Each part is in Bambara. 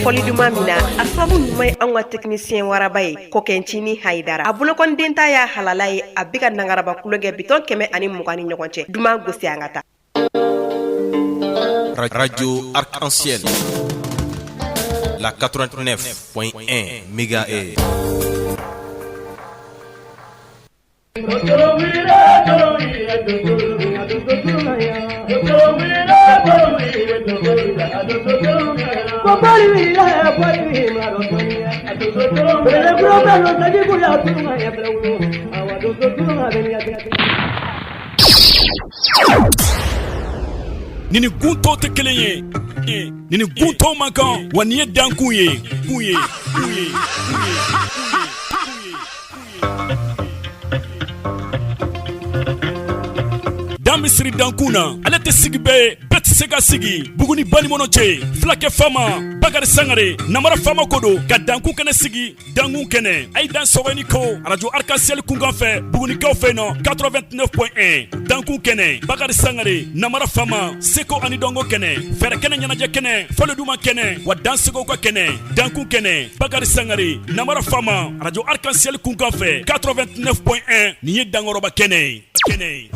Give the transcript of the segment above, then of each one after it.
Fɔli duman min na, a sababu ɲuman ye anw ka technicien waraba ye, Kɔkɛncinin Hayidara. A bolokɔniden ta y'a halala ye, a bɛ ka nangaraba kulonkɛ bitɔn 120 ni ɲɔgɔn cɛ. Duman gosi, an ka taa. Radio Arc-en-Ciel, la 89.1 mégahertz. Ni ni gun tɔw tɛ kelen ye, ni ni gun tɔw man kan wa, nin ye dankun ye, kun ye, kun ye. Dan bɛ siri dankun na, ale tɛ sigi bɛɛ ye, bɛɛ tɛ se ka sigi. Buguni banikɔnɔ cɛ, fulakɛ faama Bakari Sangare, namara faama ko don ka dankun kɛnɛ sigi. Dankun kɛnɛ, a ye dan sɔgɔni ko arajo Arc-en-Ciel kunkan fɛ, Bugunikaw fɛ nɔ 89.1. Dankun kɛnɛ, Bakari Sangare, namara faama, seko ani dɔnko kɛnɛ, fɛɛrɛ kɛnɛ, ɲɛnajɛ kɛnɛ, fɔli duman kɛnɛ, wa dansegow ka kɛnɛ. Dankun kɛnɛ, Bakari Sangare, namara faama, arajo Arc-en-Ciel kunkan fɛ 89.1. Nin ye dankɔrɔba kɛnɛ ye, kɛnɛ ye.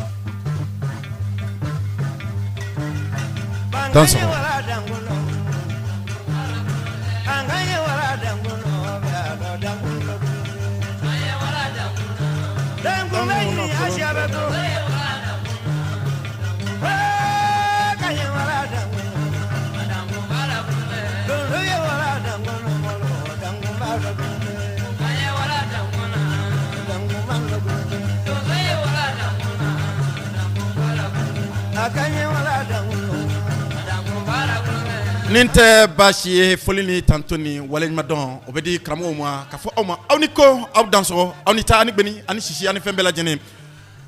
Nin tɛ baasi ye. Foli ni tanto ni waleɲumandɔn, o bɛ di karamɔgɔw ma ka fɔ aw ma aw ni ko, aw dansɔgɔ, aw ni taa ani gbeni ani sisi ani fɛn bɛɛ lajɛlen.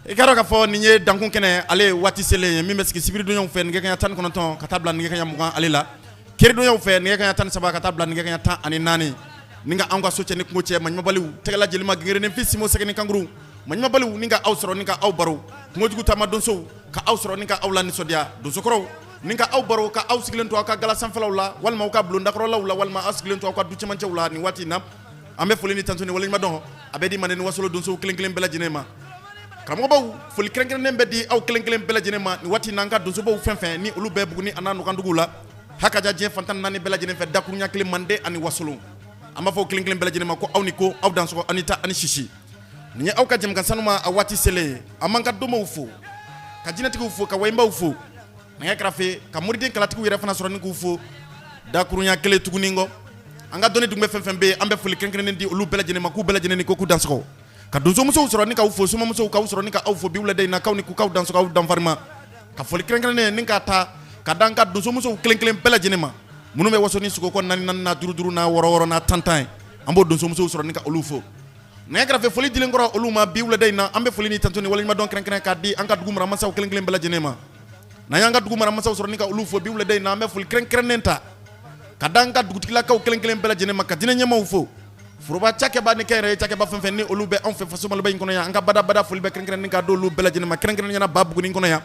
I k'a dɔn k'a fɔ nin ye dankun kɛnɛ ale waati selen ye, min bɛ sigi sibiridonyaw fɛ nɛgɛ kanɲɛ 19 ka taa bila nɛgɛ kanɲɛ 20 ale la, keridonyaw fɛ nɛgɛ kanɲɛ 13 ka taa bila nɛgɛ kanɲɛ 14. Ni ka anw ka so cɛ ni kungo cɛ maɲumabaliw tɛgɛla jelima gingirinin fi simo sɛgɛni kankuru maɲumabaliw, ni ka aw sɔrɔ ni ka aw baro, kungojugu taama donsow ka aw sɔrɔ ni ka aw la nisɔndiya, donsokɔrɔw ni ka aw baro, ka aw sigilen to aw ka gala sanfɛlaw la walima aw ka bulondakɔrɔlaw la walima aw sigilen to aw ka du cɛmancɛw la. Nin waati in na, an bɛ foli ni tanto ni waleɲumandɔn a bɛ di Manden ni Wasolo donsow kelen kelen bɛɛ lajɛlen ma. Karamɔgɔbaw, foli kɛrɛnkɛrɛnnen bɛ di aw kelen kelen bɛɛ lajɛlen ma nin waati in na. An ka donsobaw fɛn fɛn ni olu bɛ Buguni a n'a nɔkanduguw la, hakaja diɲɛ fan 14 bɛɛ lajɛlen fɛ, dakurunya kelen, Manden ani Wasolo, an b'a fɔ kelen kelen bɛɛ lajɛlen ma ko aw ni ko, aw dansɔgɔ, aw ni taa ani sisi. Nin ye aw ka jɛmukan sanuma a waati selen ye. An b'an ka domaw fo, ka jinɛtigiw fo, ka wayibaw fo, nɛgɛ kɛrɛfɛ, ka moriden kalatigiw yɛrɛ fana sɔrɔ ni k'u fo dakurunya kelen tuguni kɔ. An ka dɔnni dun bɛ fɛn fɛn bɛ yen, an bɛ foli kɛrɛnkɛrɛnnen di olu bɛɛ lajɛlen ma, k'u bɛɛ lajɛlen ni ko k'u dansɔgɔ, ka donsomusow sɔrɔ ni k'aw fo, somamusow k'aw sɔrɔ ni ka aw fo bi wulada in na, k'aw ni k'aw dansɔgɔ, aw danfarima, ka foli kɛrɛnkɛrɛnnen ni k'a ta ka da an ka donsomusow kelen kelen bɛɛ lajɛlen ma, minnu bɛ waso ni sogo kɔ naani naani na, duuru duuru na, wɔɔrɔ wɔɔrɔ na, tan tan ye. An b'o donsomusow sɔrɔ ni ka olu fo. Nɛgɛ kɛrɛfɛ, foli dilen kɔrɔ olu ma bi wulada in na, an bɛ foli ni tanto ni waleɲumandɔn kɛrɛnkɛrɛn k'a di an ka dugu maramasaw kelen kelen bɛɛ lajɛlen ma. N'an y'an ka dugu maramasaw sɔrɔ ni ka olu fo bi wulada in na, an bɛ foli kɛrɛnkɛrɛnnen ta ka da an ka dugutigilakaw kelen kelen bɛɛ lajɛlen ma, ka diinɛ ɲɛmaaw fo, foroba cakɛba ni kɛnyɛrɛye cakɛba fɛn fɛn ni olu bɛ anw fɛ faso maliba in kɔnɔ yan. An ka badabada foli bɛ kɛrɛnkɛrɛnnen ka d'olu bɛɛ lajɛlen ma, kɛrɛnkɛrɛnnenya ba Buguni kɔnɔ yan,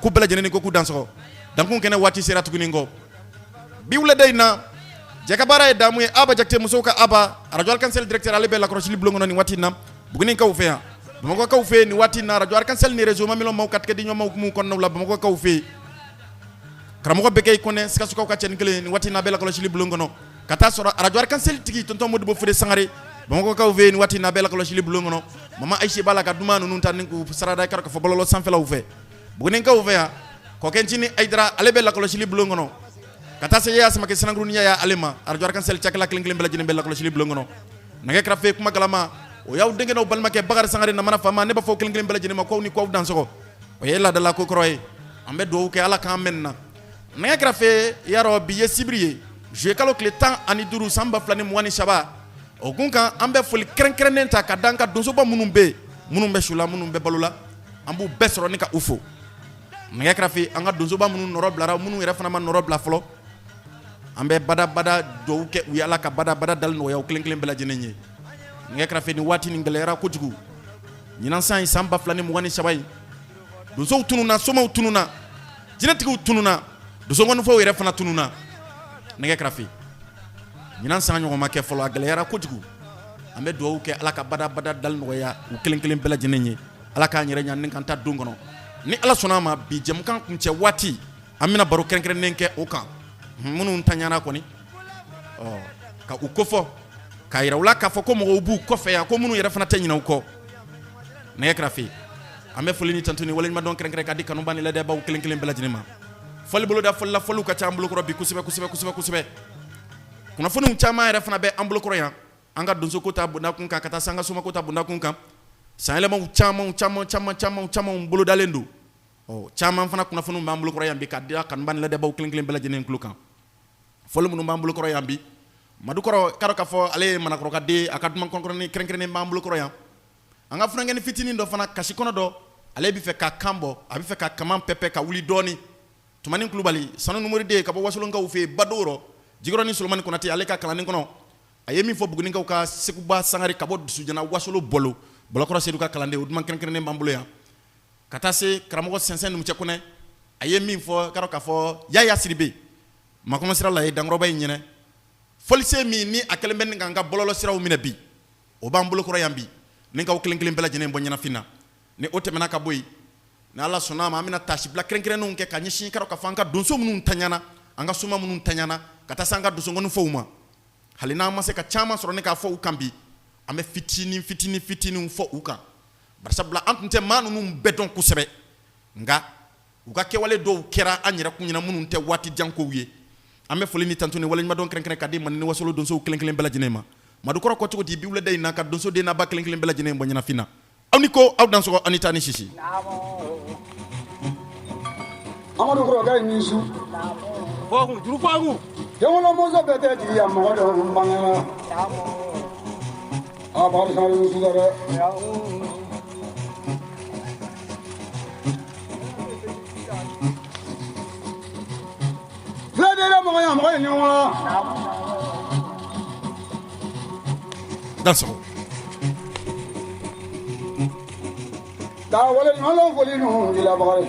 k'u bɛɛ lajɛlen ni ko k'u dansɔgɔ. Dankun kɛnɛ waati sera tuguni kɔ bi wulada in na. Jɛkabaara ye damu ye. Aba Jakite, musow ka aba, arajo Arc-en-Ciel directeur, ale bɛ lakɔlɔsili bulon kɔnɔ nin waati in na, Bugunikaw fɛ yan, Bamakɔkaw fɛ yen nin waati in na. Arajo Arc-en-Ciel ni réseau Mamilɔn maaw ka tigɛ di ɲɔgɔn ma hukumu kɔnɔnaw la, Bamakɔkaw fɛ yen, karamɔgɔ bɛ kɛ i kɔnɛ, Sikasokaw ka cɛnin kelen, nin waati in na a bɛ lakɔlɔsili bulon kɔnɔ, ka taa sɔrɔ arajo Arc-en-Ciel tigi tonton Modibo Fode Sangare, Bamakɔkaw fɛ yen nin waati in na, a bɛ lakɔlɔsili bulon kɔnɔ. Mama Ayise b'a la ka duman ninnu ta ni k'u sarada k'a fɔ bɔlɔlɔ sanfɛlaw fɛ, Bugunikaw fɛ yan. Kɔkɛncinin Ayidara, ale bɛ lakɔlɔsili bulon kɔnɔ, ka taa se Yaya Samakɛ Sanakurunin Yaya ale ma. Arajo Arc-en-Ciel cakɛla kelen kelen bɛɛ lajɛlen bɛ lakɔlɔsili bulon kɔnɔ. Nɛgɛ kɛrɛfɛ, kuma galama, o y'aw denkɛ n'aw balimakɛ Bakari Sangare, namara faama. Ne b'a fɔ kelen kelen bɛɛ lajɛlen ma k'aw ni k'aw dansɔgɔ. O ye laadala ko kɔrɔ ye. An bɛ dugawu kɛ, Ala k'an mɛn na. Nɛgɛ kɛrɛfɛ, yarɔ, bi ye sibiri ye, juillet kalo tile 15 san 2023. O kun kan, an bɛ foli kɛrɛnkɛrɛnnen ta ka da an ka donsoba minnu bɛ yen, minnu bɛ su la, minnu bɛ balo la, an b'u bɛɛ sɔrɔ ni ka u fo. Nɛgɛ kɛrɛfɛ, an ka donsoba minnu nɔrɔ bilara, minnu yɛrɛ fana ma nɔrɔ bila fɔlɔ, an bɛ badabada dugawu kɛ u ye, Ala ka badabada dali nɔgɔya u kelen kelen bɛɛ lajɛlen ye. Nɛgɛ kɛrɛfɛ, nin waati nin gɛlɛyara kojugu. Ɲinan san in, san 2023 in, donsow tununna, somaw tununna, jinɛtigiw tununna, donsonkɔnifɔw yɛrɛ fana tununna. Nɛgɛ kɛrɛfɛ, Ɲinan san ɲɔgɔn ma kɛ fɔlɔ, a gɛlɛyara kojugu. An bɛ dugawu kɛ, Ala ka badabada dali nɔgɔya u kelen kelen bɛɛ lajɛlen ye. Ala k'an yɛrɛ ɲa ni k'an ta don kɔnɔ. Ni Ala sɔnna a ma, bi jɛmukan kuncɛ waati, an bɛna baro kɛrɛnkɛrɛnnen kɛ o kan. Minnu taɲana kɔni, ɔ ka u kofɔ, k'a yira u la k'a fɔ ko mɔgɔw b'u kɔfɛ yan, ko minnu yɛrɛ fana tɛ ɲinɛ u kɔ. Nɛgɛ kɛrɛfɛ, an bɛ foli ni tantu ni waleɲumandɔn kɛrɛnkɛrɛn ka di kanuba ni ladɛbaw kelen kelen bɛɛ lajɛlen ma. Fɔli boloda fɔlila, fɔliw ka ca an bolokɔrɔ bi kosɛbɛ kosɛbɛ kosɛbɛ kosɛbɛ. Kunnafoniw caman yɛrɛ fana bɛ an bolokɔrɔ yan, an ka donsoko ta bondakun kan, ka taa se an ka somako ta bondakun kan. Sanyɛlɛmaw caman caman caman caman caman bolodalen don. Ɔ caman fana kunnafoniw b'an bolokɔrɔ yan bi ka di kanuba ni ladɛbaw kelen kelen bɛɛ lajɛlen tulo kan. Fɔli minnu b'an bolokɔrɔ yan bi, Madukɔrɔ k'a dɔn k'a fɔ ale ye Manakɔrɔkaden, a ka duman kɔnkɔrɔnin kɛrɛnkɛrɛnnen b'an bolokɔrɔ yan. An ka funankɛnin fitinin dɔ fana, kasi kɔnɔ dɔ, ale bɛ fɛ ka kan bɔ, a bɛ fɛ ka kaman pɛpɛ ka wuli dɔɔnin. Tumani Kulubali, sanu numuriden ka bɔ Wasolonkaw fɛ yen, Bado rɔ, Jikɔrɔni Solomani Konate, ale ka kalanden kɔnɔ, a ye min fɔ Bugunikaw ka Seguba Sangare ka bɔ Dusujana Wasolo Bɔlo, Bɔlɔkɔrɔ Sedu ka kalanden, o duman kɛrɛnkɛrɛnnen b'an bolo yan. Ka taa se karamɔgɔ Sɛnsɛn Numucɛ Kɔnɛ, a ye min fɔ, k'a dɔn k'a fɔ Yaya Sidibe makɔnɔ sira la ye dankɔrɔba in ɲɛnɛ. Fɔlisen min ni a kɛlen bɛ ni k'an ka bɔlɔlɔ siraw minɛ bi, o b'an bolokɔrɔ yan bi, ni k'aw kelen kelen bɛɛ lajɛlen bɔ ɲɛnafin na. Ni o tɛmɛna ka bɔ yen, ni Ala sɔnna a ma, an bɛna taasibila kɛrɛnkɛrɛnnenw kɛ ka ɲɛsin k'a dɔn k'a fɔ an ka donso minnu taɲana, an ka soma minnu taɲana, ka taa se an ka donsongɔnifɔw ma. Hali n'an ma se ka caman sɔrɔ ni k'a fɔ u kan bi, an bɛ fitinin fitinin fitininw fɔ u kan, barisabula an tun tɛ maa ninnu bɛɛ dɔn kosɛbɛ, nka u ka kɛwale dɔw kɛra an yɛrɛ kun ɲɛna minnu tɛ waati jan kow ye. An bɛ foli ni tantu ni waleɲumandɔn kɛrɛnkɛrɛn ka di Manden ni Wasolo donsow kelen kelen bɛɛ lajɛlen ma. Madukɔrɔ ko cogo di bi wulada in na ka donsoden n'a ba kelen kelen bɛɛ lajɛlen bɔ ɲɛnafin na? Aw ni ko, aw dansɔgɔ, aw ni taa ni sisi. Amadu kɔrɔkɛ ye min su. Juru fagu. Denwolo mɔzɔn bɛɛ tɛ jigiya mɔgɔ dɔ bangena. A Bakari Sangare ni su dɛ. Fila de mɔgɔ ya mɔgɔ ye ɲɔgɔn la. Dansɔgɔ. Ka wale ɲuman foli ninnu di la Bakari.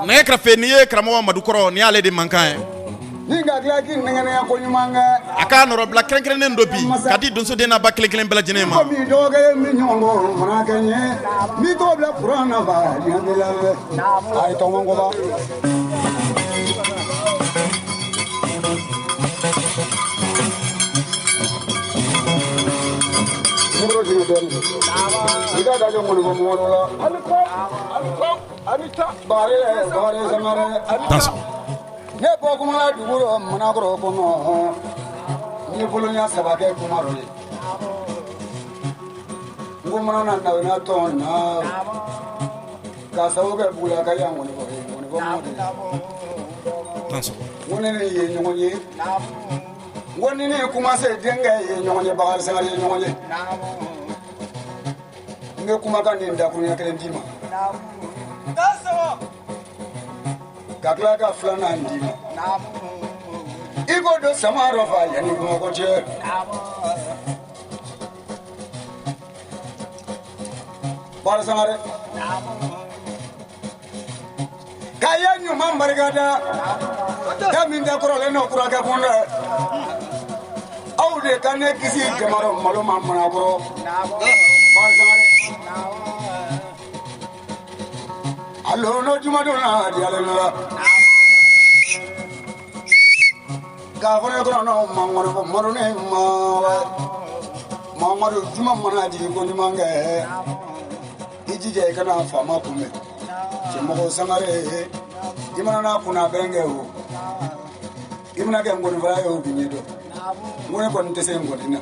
Nɛgɛ kɛrɛfɛ, n'i ye karamɔgɔ Madukɔrɔ, nin y'ale de mankan ye. Ni ka tila k'i nɛgɛnɛya ko ɲuman kɛ. A ka nɔrɔbila kɛrɛnkɛrɛnnen dɔ bi ka di donsoden n'a ba kelen kelen bɛɛ lajɛlen ma. Ko min dɔgɔkɛ ye min ɲɔgɔn kɔ o fana kɛ n ye. N b'i tɔgɔ bila kuran na fa diɲɛ bɛ lamɛn. A ye tɔgɔma kɔba. Nimoro jigin dɔɔnin. I ka da jɔ ŋɔnifɔ mɔgɔ dɔ la. Bakari Bakari Sangare. Dansɔgɔ. Ne bɔ kuma la dugu rɔ Manakɔrɔ kɔnɔ. N ye boloɲa saba kɛ kuma dɔ ye. N ko mana na na tɔn na. K'a sababu kɛ bugula ka yan ŋɔnifɔ ye ŋɔnifɔ mɔgɔ de ye. Dansɔgɔ. N ko ne ni ye ɲɔgɔn ye. N ko ni ne ye kumase denkɛ ye ɲɔgɔn ye, Bakari Sangare ye ɲɔgɔn ye. N bɛ kumakan nin dakuruɲɛ kelen d'i ma. Ka tila ka filanan d'i ma. I k'o don sama dɔ fa yanni Bamakɔ cɛ. Bakari Sangare. K'a ye ɲuman barika da. Da min tɛ kɔrɔlen n'o kura kɛ kun dɛ. Aw de ka ne kisi jama rɔ malo ma Manakɔrɔ. Bakari Sangare. A lono jumadon na diyalen la. K'a fɔ ne kɔnɔ n'aw ma ŋɔni fɔ madu ne ma wɛ. Mamadu juma mana jigin ko ɲuman kɛ. I jija i kana faama kunbɛn. Cɛmɔgɔ Sangare, i mana n'a kunna bɛn kɛ o. I mana kɛ ngɔnifɔla ye o bi ɲɛdɔn. N ko ne kɔni tɛ se ngɔni na.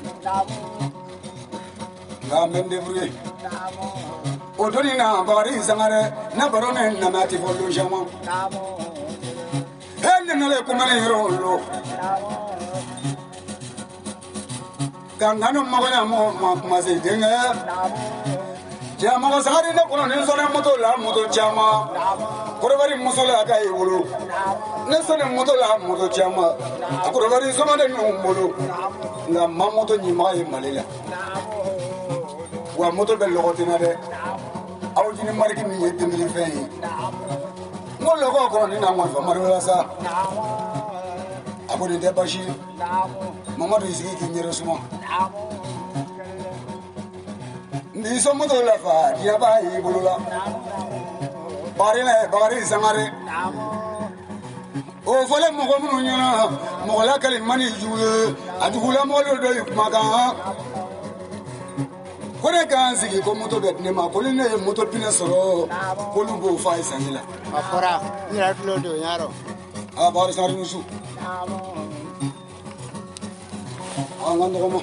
Nka n bɛ n débrouiller. O donni na Bakari Sangare, ne baro ne nana ti fɔ don caman. He ne nalen kuma ne yɔrɔ lo. Ka n kanu magoɲa mɔgɔ ma kuma se denkɛ. Cɛmɔgɔ Sangare ne kɔnɔ ni sɔnni moto la moto caman. Kɔrɔbari muso la ka i bolo. Ne sɔnni moto la moto caman. A kɔrɔbari sɔmɔden ninnu bolo. Nka ma moto ɲimaga ye Mali la. Wa moto bɛ lɔgɔ tɛ na dɛ. Aw jini mariki min ye denmisɛnnin ye. N ko lɔgɔ kɔrɔ ni na ŋɔnifɔ mari la sa. A A ko nin tɛ baasi ye. Mamadu y'i sigi k'i ɲɛrɛ suma. N b'i sɔn moto la fa diɲɛ b'a y'i bolo la. Bakari la Bakari Sangare. O fɔlen mɔgɔ minnu ɲɛna mɔgɔ lakali man di jugu ye a jugulamɔgɔ dɔ y'i kumakan ko ne ka n sigi ko moto bɛ di ne ma ko ni ne ye moto pinɛ sɔrɔ k'olu b'o fa esansi la. A fɔra n yɛrɛ tulo don yarɔ. Aa Bakari Sangare ni su. Aa n ka dɔgɔma.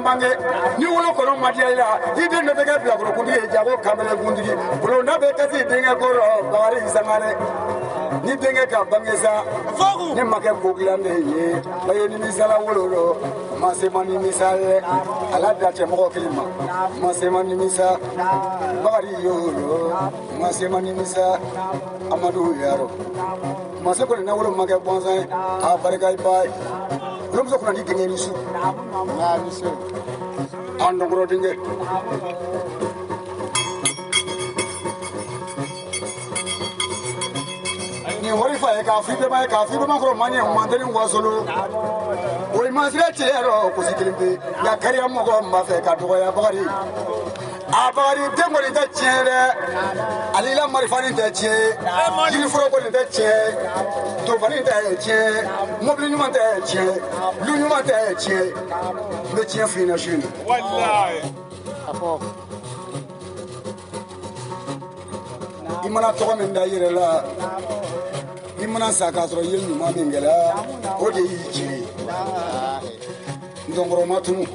Bange ni wolo kɔnɔ ma diya i la i den dɔ bɛ kɛ bilakorokuntigi ye jago kamelekuntigi bulonda bɛ kasi denkɛ kɔrɔ Bakari Sangare ni denkɛ ka bange sa ne ma kɛ ko dilannen ye ba ye nimisala wolo rɔ ma se ma nimisa ye ala da cɛ mɔgɔ kelen ma ma se ma nimisa Bakari yoro ma se ma nimisa Amadu yaro ma se kɔni na wolo ma kɛ bɔnsan ye a barika i ba ye wolomuso kunna ni denkɛ ni su an dɔnkɔrɔ denkɛ nin wari fa ye k'a f'i bɛɛ ye k'a f'i bɛɛ kɔrɔ man ɲɛ mantɛni wasolo o ye masira cɛ yɛrɛ kosi kelen pe nka kariya mɔgɔ n b'a fɛ ka dɔgɔya Bakari a Bakari den kɔni tɛ tiɲɛ ye dɛ ale la marifa nin tɛ tiɲɛ ye yiriforoko nin tɛ tiɲɛ ye tofani tɛ tiɲɛ ye mobili ɲuman tɛ tiɲɛ ye lu ɲuman tɛ tiɲɛ ye n bɛ tiɲɛ f'i ɲɛna su in na. I mana tɔgɔ min da i yɛrɛ la i mana sa k'a sɔrɔ i ye ɲuman min kɛla o de y'i tiɲɛ ye n dɔnkɔrɔ ma tunu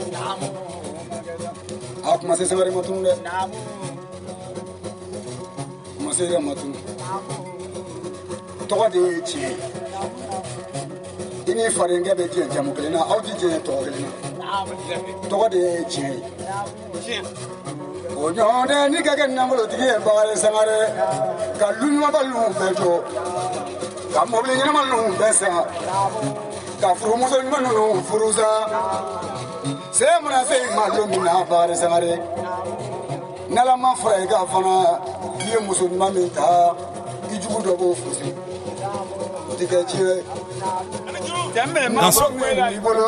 a kuma se Sangare ma tunu dɛ kuma se yɛrɛ ma tunu tɔgɔ de ye tiɲɛ ye i ni fadenkɛ bɛ diɲɛ jamu kelen na aw ti diɲɛ tɔgɔ kelen na tɔgɔ de ye tiɲɛ ye o ɲɔgɔn tɛ n'i ka kɛ nafolotigi ye Bakari Sangare ka lu ɲumanba ninnu bɛɛ jɔ ka mɔbili ɲɛnama ninnu bɛɛ san ka furumuso ɲuman ninnu furu sa se mana se i ma don min na Bakari Sangare n'Ala ma fara i kan fana i ye muso ɲuman min ta i jugu dɔ b'o fosi o tɛ kɛ tiɲɛ ye. I bolo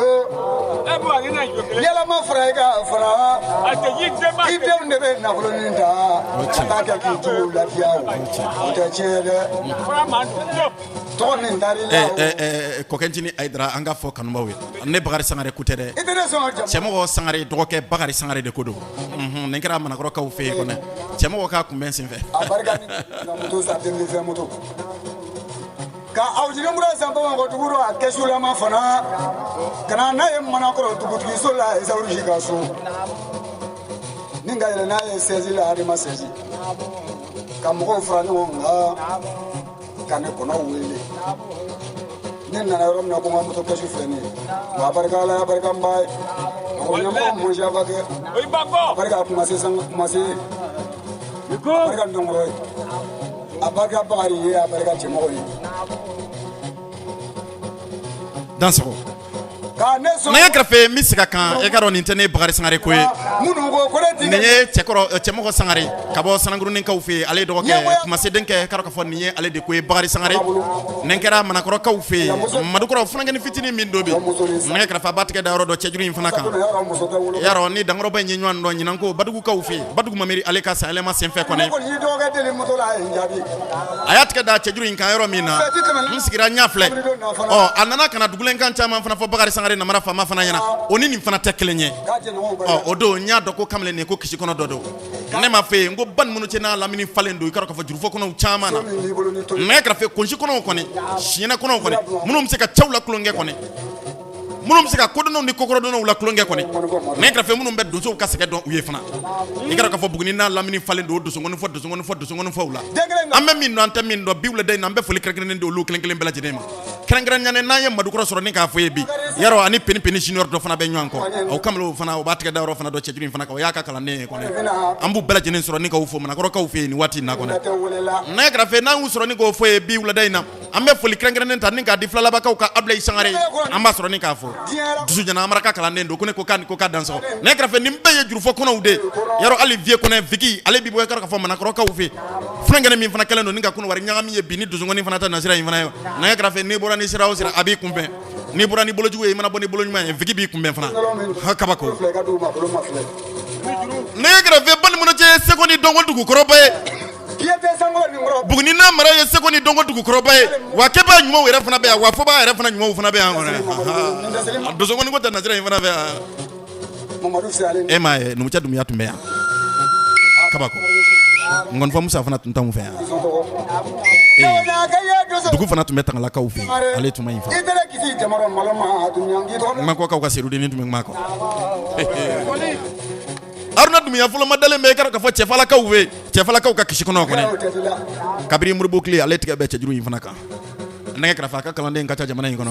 ni Ala ma fara i kan fana i denw de bɛ nafolo nin ta ka taa kɛ k'i juguw lafiya o tɛ tiɲɛ ye dɛ. Tɔgɔ min dar'i la o. Kɔkɛncinin Hayidara an ka fɔ kanubaw ye ne Bakari Sangare ko tɛ dɛ I tɛ ne sɔn ka jamu. Cɛmɔgɔ Sangare dɔgɔkɛ Bakari Sangare de ko don nin kɛra Manakɔrɔkaw fɛ yen kɔnɛ cɛmɔgɔ k'a kunbɛn senfɛ. A barika ni ka moto san 2020 moto. Ka awjini mura san Bamakɔ dugu rɔ a kɛsulama fana ka na n'a ye Manakɔrɔ dugutigiso la Isawurusi ka so ni ka yɛlɛ n'a ye sɛzi la Adama sɛzi ka mɔgɔw fara ɲɔgɔn kan ka ne kɔnɔ wele ne nana yɔrɔ min na ko n ka moto kɛsu filɛ nin ye wa a barika Ala ye a barika n ba ye mɔgɔ ɲɛmɔgɔ mɔnsiyafa kɛ a barika kumase san kumase a barika ndɔnkɔrɔ ye a barika Bakari ye a barika cɛmɔgɔ ye. Dansɔgɔ. Ka ne sɔn. Nɛgɛ kɛrɛfɛ n bɛ segin a kan e ka dɔn nin tɛ ne Bakari Sangare ko ye. Minnu ko ko ne ti. Nin ye cɛkɔrɔ cɛmɔgɔ Sangare ka bɔ Sananguruninkaw fɛ yen ale dɔgɔkɛ Kumase denkɛ k'a dɔn k'a fɔ nin ye ale de ko ye Bakari Sangare. Nin kɛra Manakɔrɔkaw fɛ yen Madukɔrɔ funankɛnin fitinin min don bi nɛgɛ kɛrɛfɛ a b'a tigɛ da yɔrɔ dɔ cɛjuru in fana kan. Yarɔ ni dankɔrɔba in ye ɲɔgɔn dɔn ɲinan ko Badugukaw fɛ yen Badugu Mameri ale ka sanyɛlɛma senfɛ kɔni. A y'a tigɛ da cɛjuru in kan yɔrɔ min na n sigira n y'a filɛ ɔ a nana ka na dugulenkan caman fana fɔ Bakari Sangare namara faama fana ɲɛna o ni nin fana tɛ kelen ye ɔ o don n y'a dɔn ko kamalen nin ko kisi kɔnɔ dɔ don ne m'a fɛ yen n ko ba ni minnu cɛ n'a lamini falen don i k'a dɔn k'a fɔ jurufɔ kɔnɔw caman na nɛgɛ kɛrɛfɛ kunsi kɔnɔw kɔni siɲɛnɛ kɔnɔw kɔni minnu bɛ se ka cɛw la tulonkɛ kɔni minnu bɛ se ka kodɔnnaw ni kokɔrɔdɔnnaw la tulonkɛ kɔni nɛgɛ kɛrɛfɛ minnu bɛ donsow ka sɛgɛn dɔn u ye fana i k'a dɔn k'a fɔ Buguni n'a lamini falen don o donsongɔni fɔ donsongɔni fɔ donsongɔni fɔw la an bɛ min dɔn an tɛ min dɔn bi wulada in na an bɛ foli kɛrɛnkɛrɛnnen di olu kelen kelen bɛɛ lajɛlen ma. Kɛrɛnkɛrɛnnenya n'an ye Madukɔrɔ sɔrɔ ni k'a fɔ ye bi, yarɔ ani Peni Peni Junior dɔ fana bɛ ɲɔgɔn kɔ. O kamalen fana, o b'a tigɛ da yɔrɔ fana dɔn cɛjuru in fana kan, o y'a ka kalanden ye kɔni. An b'u bɛɛ lajɛlen sɔrɔ ni k'u fo Manakɔrɔkaw fɛ yen nin waati in na kɔni. Nɛgɛ kɛrɛfɛ, n'an y'u sɔrɔ ni k'o fɔ ye bi wulada in na, an bɛ foli kɛrɛnkɛrɛnnen ta ni k'a di filalabakaw ka Abulayi Sangare, an b'a sɔrɔ ni k'a fo. Dusu jana Amara ka kalanden don ko ne ko k'a ko k'a dansɔgɔ. Nɛgɛ kɛrɛfɛ, nin bɛɛ ye jurufɔ kɔnɔw de yarɔ. Hali vieux kɔnɛ Viki, ale bi bɔ i k'a dɔn k'a fɔ Manakɔrɔkaw fɛ. Funankɛnin min fana kɛlen don ni ka Kɔnɔwari ɲagami ye bi ni donsokɔni fana ta nasira in fana ye. Nɛgɛ kɛrɛfɛ, n'i bɔra ni sira o sira, a b'i kunbɛn. N'i bɔra ni bolojugu ye, i mana bɔ ni bolo ɲuman ye, Viki b'i kunbɛn fana. Ha, kabako. Nɛgɛ kɛrɛfɛ, Banikɔnɔ cɛ ye seko ni dɔnko dugukɔrɔba ye. Buguni n'a mara ye seko ni dɔnko dugukɔrɔba ye. Wa kɛbaa ɲumanw yɛrɛ fana bɛ yan, wa fɔbaa yɛrɛ fana ɲumanw fana bɛ yan kɔnɔ. Donsokɔni ko tɛ nasira in fana bɛ yan. E m'a ye, numucɛ Dunbiya tun bɛ yan, kabako. Nkɔnifɔ Musa fana tun t'anw fɛ yan. Dugu fana tun bɛ Tangalakaw fɛ yen, ale tun ma ɲi fana. Ŋmakɔkaw ka Serudennin tun bɛ Ŋmakɔ. Haruna Dunbiya fɔlɔ ma dalen bɛ i k'a dɔn k'a fɔ Cɛfalakaw fɛ, Cɛfalakaw ka kisi kɔnɔ kɔni. Kabiri Moribo tile, ale tigɛ bɛ cɛjuru in fana kan. Nɛgɛ kɛrɛfɛ, a ka kalanden ka ca jamana in kɔnɔ.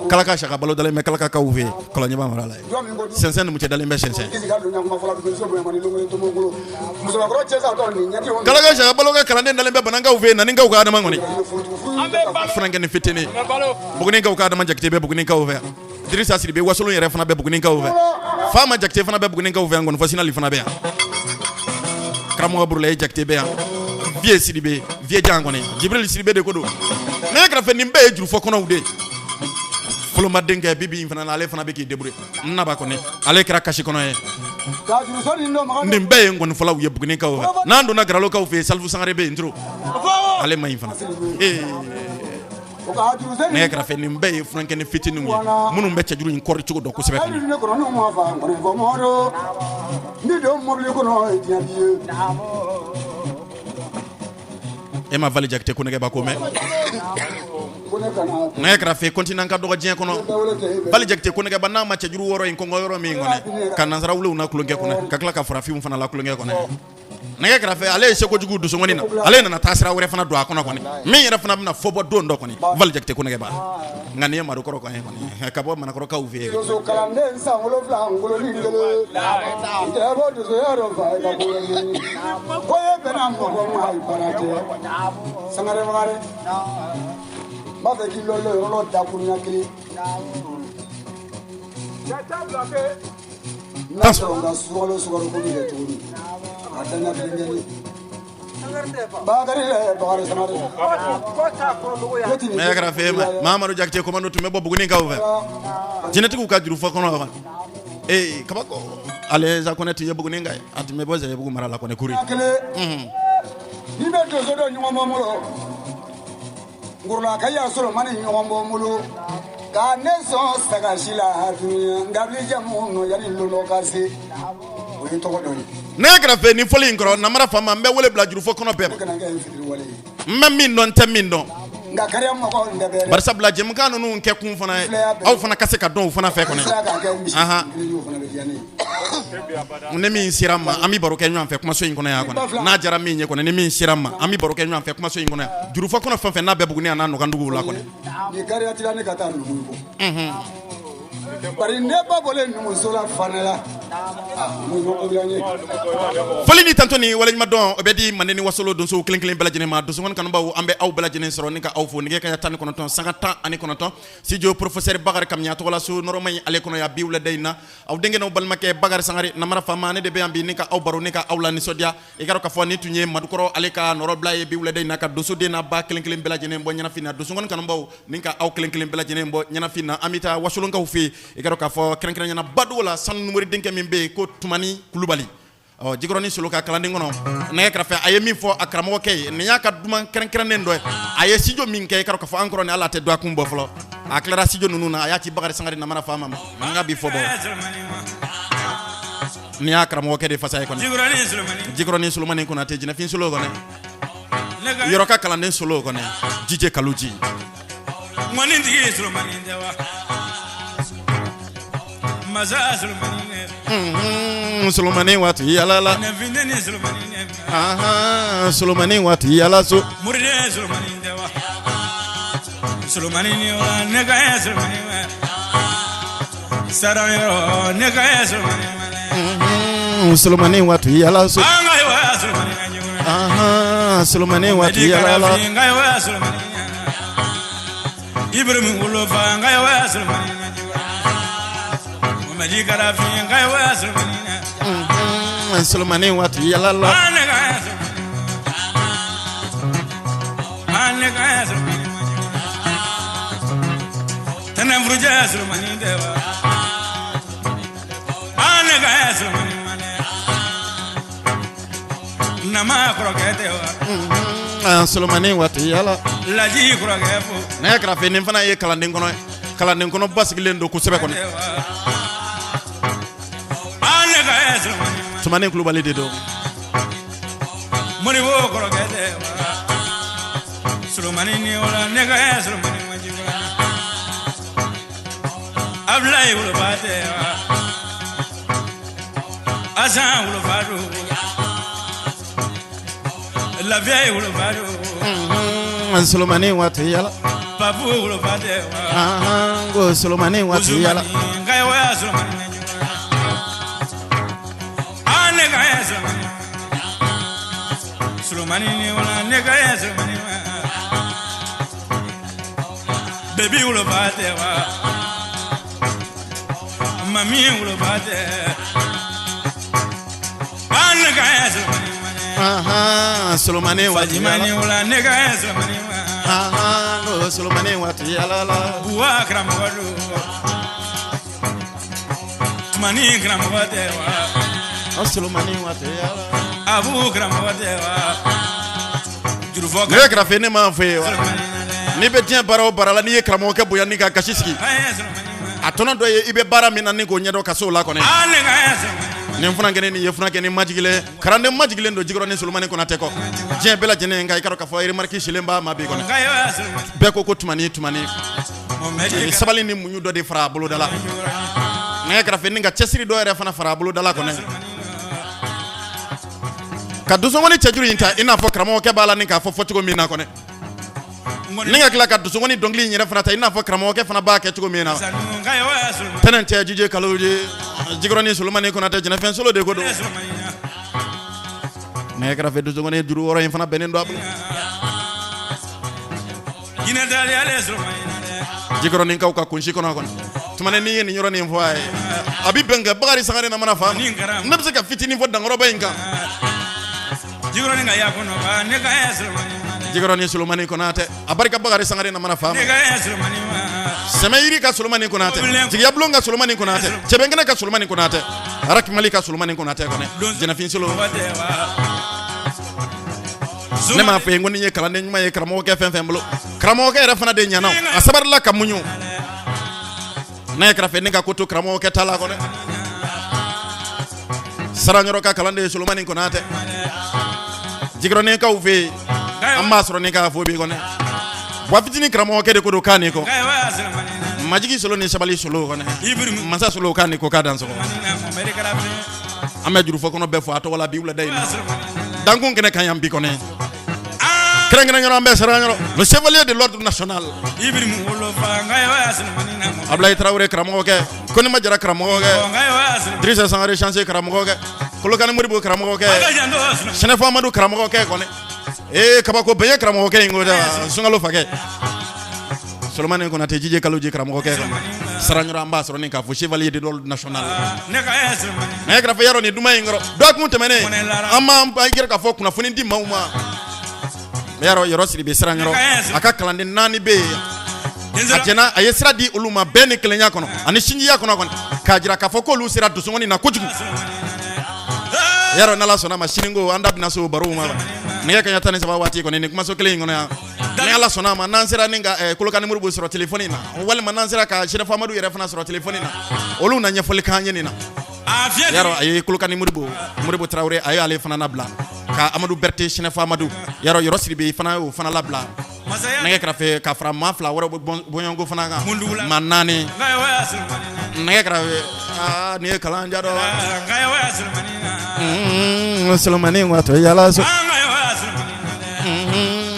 Kalaka Saka Balo dalen bɛ Kalakakaw fɛ Kɔlɔnjɛba mara la. Sɛnsɛn numucɛ dalen bɛ Sɛnsɛn. Kalaka Saka Balo ka kalanden dalen bɛ Banankaw fɛ, Naninkaw ka Adama kɔni. Funankɛnin fitinin, Bugunikaw ka Adama Jakite bɛ Bugunikaw fɛ. Dirisa Sidibe Wasolon yɛrɛ fana bɛ Bugunikaw fɛ. Faama Jakite fana bɛ Bugunikaw fɛ yan. Nkɔnifɔ Sinali fana bɛ yan. Karamɔgɔ Burulayi Jakite bɛ yan. Vieux Sidibe, Vieux Jan kɔni, Jibril Sidibe de ko don. Nɛgɛ kɛrɛfɛ, nin bɛɛ ye jurufɔ kɔnɔw de ye. Foloma denkɛ bibi in fana na, ale fana bɛ k'i débrouiller. Naba kɔni, ale kɛra kasi kɔnɔ ye. Nin bɛɛ ye nkɔnifɔlaw ye Bugunikaw fɛ. N'an donna Garalokaw fɛ yen, Salifu Sangare bɛ yen, turu ale ma ɲi fana. Nɛgɛ kɛrɛfɛ, nin bɛɛ ye funankɛnin fitininw ye minnu bɛ cɛjuru in kɔri cogo dɔn kosɛbɛ. E ma Vali Jakite Konɛgɛba ko mɛn? Nɛgɛ kɛrɛfɛ, continent ka dɔgɔ diɲɛ kɔnɔ. Vali Jakite Konɛgɛba n'a ma cɛjuru wɔrɔ in kɔngɔ yɔrɔ min kɔnɔ, ka nansaraw na tulonkɛ kɔnɔ, ka tila ka farafinw fana la tulonkɛ kɔnɔ. Nɛgɛ kɛrɛfɛ, ale ye seko jugu donsokɔni na, ale nana taa sira wɛrɛ fana don a kɔnɔ kɔni, min yɛrɛ fana bɛna fɔ bɔ don dɔ kɔni. Vali Jakite Konɛgɛba, nka nin ye Madukɔrɔ kɔni kɔni ka bɔ Manakɔrɔkaw fɛ yen. Kalanden san 7 ngoloni kelen i tɛ bɔ donsoya dɔ fa i ka ko ɲɛɲini ko ye bɛnna mɔgɔ ma i baara tɛ Sangare Bakari n b'a fɛ k'i lɔlɔ yɔrɔ dɔ dakuruɲa kelen n'a sɔrɔ n ka sukalo sukaro ko bɛ kɛ cogo min a daɲa kelen kɛ ne Bakari Bakari Sangare. Nɛgɛ kɛrɛfɛ, Mamadu Jakite komando tun bɛ bɔ Bugunikaw fɛ, jinɛtigiw ka jurufɔ kɔnɔ. Ee, kabako. Ale sa kɔnɛ tun ye Bugunika ye, a tun bɛ bɔ Zɛbugu mara la kɔni kuri. N'i bɛ donso dɔ ɲɔgɔn bɔ n bolo Ngurula ka y'a sɔrɔ ma ni ɲɔgɔn bɔ n bolo ka ne sɔn sagasi la dunuya nkabili jamu nɔ yanni lon dɔ ka se o ye tɔgɔ dɔ ye. Nɛgɛ kɛrɛfɛ, nin fɔli in kɔrɔ, namara faama, n bɛ wele bila jurufɔ kɔnɔ bɛɛ ma. Ne kana kɛ n fitiriwale ye. N bɛ min dɔn, n tɛ min dɔn. Nka kariya mɔgɔ n tɛ bɛɛ dɛ. Bari sabula jɛmukan ninnu kɛ kun fana ye aw fana ka se ka dɔn u fana fɛ kɔni. Sera k'a kɛ misi Ahan. kelen ye, o fana bɛ diya ne ye. Ni min sera n ma, an bɛ baro kɛ ɲɔgɔn fɛ kumaso in kɔnɔ yan kɔni. N'a diyara min ye kɔni, ni min sera n ma, an bɛ baro kɛ ɲɔgɔn fɛ kumaso in kɔnɔ yan. Jurufɔ kɔnɔ fɛn fɛn n'a bɛ Buguni a n'a nɔkanduguw la kɔni. Ni kariya t'i la, ne ka taa numu kɔ. Bari ne ba bɔlen numuso la Fanɛ la, numu ko diya n ye. Foli ni tanto ni waleɲumandɔn, o bɛ di Manden ni Wasolo donsow kelen kelen bɛɛ lajɛlen ma. Donsokɔni kanubaw, an bɛ aw bɛɛ lajɛlen sɔrɔ ni ka aw fo. Nɛgɛ kanɲɛ 19 sanga 19, studio professeur Bakari Kamiya tɔgɔla so nɔrɔma in ale kɔnɔ yan bi wulada in na, aw denkɛ n'aw balimakɛ Bakari Sangare, namara faama, ne de bɛ yan bi ni ka aw baro ni ka aw la nisɔndiya. I k'a dɔn k'a fɔ nin tun ye Madukɔrɔ ale ka nɔrɔbila ye bi wulada in na, ka donsoden n'a ba kelen kelen bɛɛ lajɛlen bɔ ɲɛnafin na. Donsokɔni kanubaw, ni ka aw kelen kelen bɛɛ lajɛlen bɔ ɲɛnafin na, an bɛ taa Wasolonkaw fɛ yen. I k'a dɔn k'a fɔ kɛrɛnkɛrɛnnenya Badugu la, sanu numeri denkɛ min bɛ yen ko Tumani Kulubali, ɔ Jikɔrɔni Solo ka kalanden kɔnɔ. Nɛgɛ kɛrɛfɛ, a ye min fɔ a karamɔgɔkɛ ye, nin y'a ka duman kɛrɛnkɛrɛnnen dɔ ye. A ye studio min kɛ, i k'a dɔn k'a fɔ an kɔrɔ ni ala tɛ dɔgɔkun kun bɔ fɔlɔ, a tilara studio ninnu na, a y'a ci Bakari Sangare namara faama ma. N ka bi fɔ bɔ nin y'a karamɔgɔkɛ de fasa ye kɔni. Jikɔrɔni Solomani Konate, jinɛfin solo kɔni, yɔrɔ ka kalanden solo kɔni, jije kaluji. Ŋɔnitigi Solomani tɛ wa? Masa Solomani ne. Solomani waati yala la. Nafindeni Solomani ne. Solomani waati yala so. Muriden Solomani tɛ wa? Solomani ni wa ne ka ye Solomani wa. Sarayɔrɔ ne ka ye Solomani wa. Solomani waati yala so. An ka ye wa Solomani ka ɲɔgɔn. Ahan, Solomani waati yala la. N ka ye wa Solomani. Ibrahim wolofa n ka ye wa Solomani ka ɲɔgɔn. Mamadi Karafi n ka ye wa Solomani. Solomani waati yala la. An ne ka ye Solomani. An ne ka ye Solomani. Tɛnɛn furujɛ Solomani tɛ wa. An ne ka ye Solomani. Nama kɔrɔkɛ tɛ wa. Solomani waati yala. Laji kɔrɔkɛ fo. Nɛgɛ kɛrɛfɛ nin fana ye kalanden kɔnɔ ye. Kalanden kɔnɔ basigilen don kosɛbɛ kɔni. An ne ka ye Solomani. Tumani Kulubali de don. Moribo kɔrɔkɛ tɛ wa. Solomani ni wala ne ka ye Solomani maji wa. Abulayi wolofa tɛ wa. Asan wolofa don. Lafiya wolofa don. Solomani waati yala. Papu wolofa tɛ wa. Ahan, ko Solomani waati yala. N ka ye wa Solomani. An ne ka ye Solomani. Solomani ni wala ne ka ye Solomani wa. Bebi wolofa tɛ wa. Mami wolofa tɛ. An ne ka ye Solomani wa. Ahan, Solomani waati Fajima ni yala. wala ne ka ye Solomani wa. Ahan, ko Solomani waati yala la. Buwa karamɔgɔ don. Tumani karamɔgɔ tɛ wa. Solomani waati yala. Abu karamɔgɔ tɛ wa. Jurufɔ Nɛgɛ kɛrɛfɛ ne m'a fɔ ye wa. N'i bɛ diɲɛ baara o baara la, n'i ye karamɔgɔkɛ bonya n'i ka gasi sigi, a tɔnɔ dɔ ye i bɛ baara min na ni k'o ɲɛdɔn ka se o la kɔni. An ne ka ye Solomani. Nin furakɛni nin ye furakɛni majigilen, kalanden majigilen don Jikɔrɔni Solomani Konatɛ kɔ. Diɲɛ bɛɛ lajɛlen nka i ka dɔn k'a fɔ remarque silen b'a ma bi kɔni. N ka ye wa Solomani. Bɛɛ ko ko Tumani Tumani. Mohamɛdi A ye sabali ni muɲu dɔ de fara a boloda la. Nɛgɛ kɛrɛfɛ ni ka cɛsiri dɔ yɛrɛ fana fara a boloda la kɔni. Ka dusukɔni cɛjuru in ta i n'a fɔ karamɔgɔkɛ b'a la ni k'a fɔ fɔcogo min na kɔni. Ni ka tila ka dusukɔni dɔnkili in yɛrɛ fana ta i n'a fɔ karamɔgɔkɛ fana b'a kɛ cogo min na. Sanu n ka ye wa Solomani. Tɛnɛn tɛ jije kaloje Jikɔrɔni Solomani Konatɛ jɛnɛfɛn solo de ko don. Nɛgɛ kɛrɛfɛ dusukɔni juru wɔɔrɔ in fana bɛnnen don a bolo. Jinɛ dali ale Solomani na dɛ. Jikɔrɔninkaw ka kunsi kɔnɔ kɔni. Tumani n'i ye nin yɔrɔ nin fɔ a ye, a bɛ bɛn kɛ Bakari Sangare na mana fa ma. Ne bɛ se ka fitinin fɔ dankɔrɔba in kan. Jikɔrɔni ka ya kɔnɔ wa ne ka ye Solomani ma dɛ. Jikɔrɔni Solomani Konatɛ a barika Bakari Sangare na mana fa ma. Ne ka ye Solomani ma. Sɛmɛyiri ka Solomani Konatɛ, Jigiyabulon ka Solomani Konatɛ, Cɛbɛnkɛnɛ ka Solomani Konatɛ, Arakimali ka Solomani Konatɛ kɔnɛ, Jɛnɛfin Solo. Mɔgɔ tɛ wa. Ne m'a fɔ ye ko ni ye kalanden ɲuman ye karamɔgɔkɛ fɛn fɛn bolo, karamɔgɔkɛ yɛrɛ fana de ɲɛna, a sabalila ka muɲu. N'a ye kɛrɛfɛ ne ka ko to karamɔgɔkɛ ta la kɔnɛ. Saranyɔrɔ ka kalanden ye Solomani Konatɛ. Jikɔrɔninkaw fɛ yen, an b'a sɔrɔ ni k'a fɔ bi kɔnɛ. Buwa fitinin karamɔgɔkɛ de ko don k'a ni kɔ. N ka ye wa Solomani na dɛ. Majigi Solo ni sabali Solo kɔnɛ. Ibrahim Masa Solo k'a ni ko k'a dansɔgɔ. Mohamɛdi Karafi. An bɛ jurufɔ kɔnɔ bɛɛ fɔ a tɔgɔ la bi wulada in na. Solomani na dɛ. Dankun kɛnɛ kan yan bi kɔnɛ. Kɛrɛnkɛrɛn yɔrɔ an bɛ Saranyɔrɔ. Le chevalier de l'ordre national. Ibrahim wolofa n ka ye wa Solomani na. Abulayi Tarawele karamɔgɔkɛ, Konima Jara karamɔgɔkɛ, N ka ye wa Solomani. Dirisa Sangare Chanse karamɔgɔkɛ, Kolokani Moribo karamɔgɔkɛ, A ka janto Solomani. Sɛnɛfɔ Amadu karamɔgɔkɛ kɔnɛ. Ee kabako bɛɛ ye karamɔgɔkɛ in ko dɛ, Sunkalo fakɛ. Solomani Konatɛ Jije Kaloji karamɔgɔkɛ kɔnɛ. Saranyɔrɔ an b'a sɔrɔ ni k'a fɔ chevalier de l'ordre national. Ne ka ye Solomani. Nɛgɛ kɛrɛfɛ yarɔ nin duman in kɔrɔ dɔgɔkun tɛmɛnen an b'an yɛrɛ k'a fɔ kunnafoni di maaw ma. Yarɔ Yɔrɔ Sidibe Saranyɔrɔ a ka kalanden 4 bɛ yen. A jɛna a ye sira di olu ma bɛɛ ni kelenya kɔnɔ ani sinjiya kɔnɔ kɔni k'a jira k'a fɔ k'olu sera dusukɔni na kojugu. Yarɔ n'Ala sɔnna ma sini ko an da bɛna se o barow ma. Nɛgɛ kanɲɛ 13 waati kɔni nin kumaso kelen in kɔnɔ yan. Ni Ala sɔnna a ma n'an sera ni ka Kolokani Moribo sɔrɔ telefɔni na walima n'an sera ka Sɛnɛfɔ Amadu yɛrɛ fana sɔrɔ telefɔni na, olu na ɲɛfɔli k'an ye nin na. A fiyɛ. Yarɔ a ye Kolokani Moribo Moribo Tarawele a y'ale fana labila ka Amadu Berete Sɛnɛfɔ Amadu yarɔ Yɔrɔ Sidibe fana y'o fana labila. Masaya. Nɛgɛ kɛrɛfɛ ka fara maa 2 wɛrɛ bɔɲɔgɔnko fana kan. Mundugula. Maa 4. N ka ye wa Solomani na. Nɛgɛ kɛrɛfɛ aa nin ye kalan ja dɔ. N ka ye wa Solomani na. Solomani wato yala so. An ka ye wa Solomani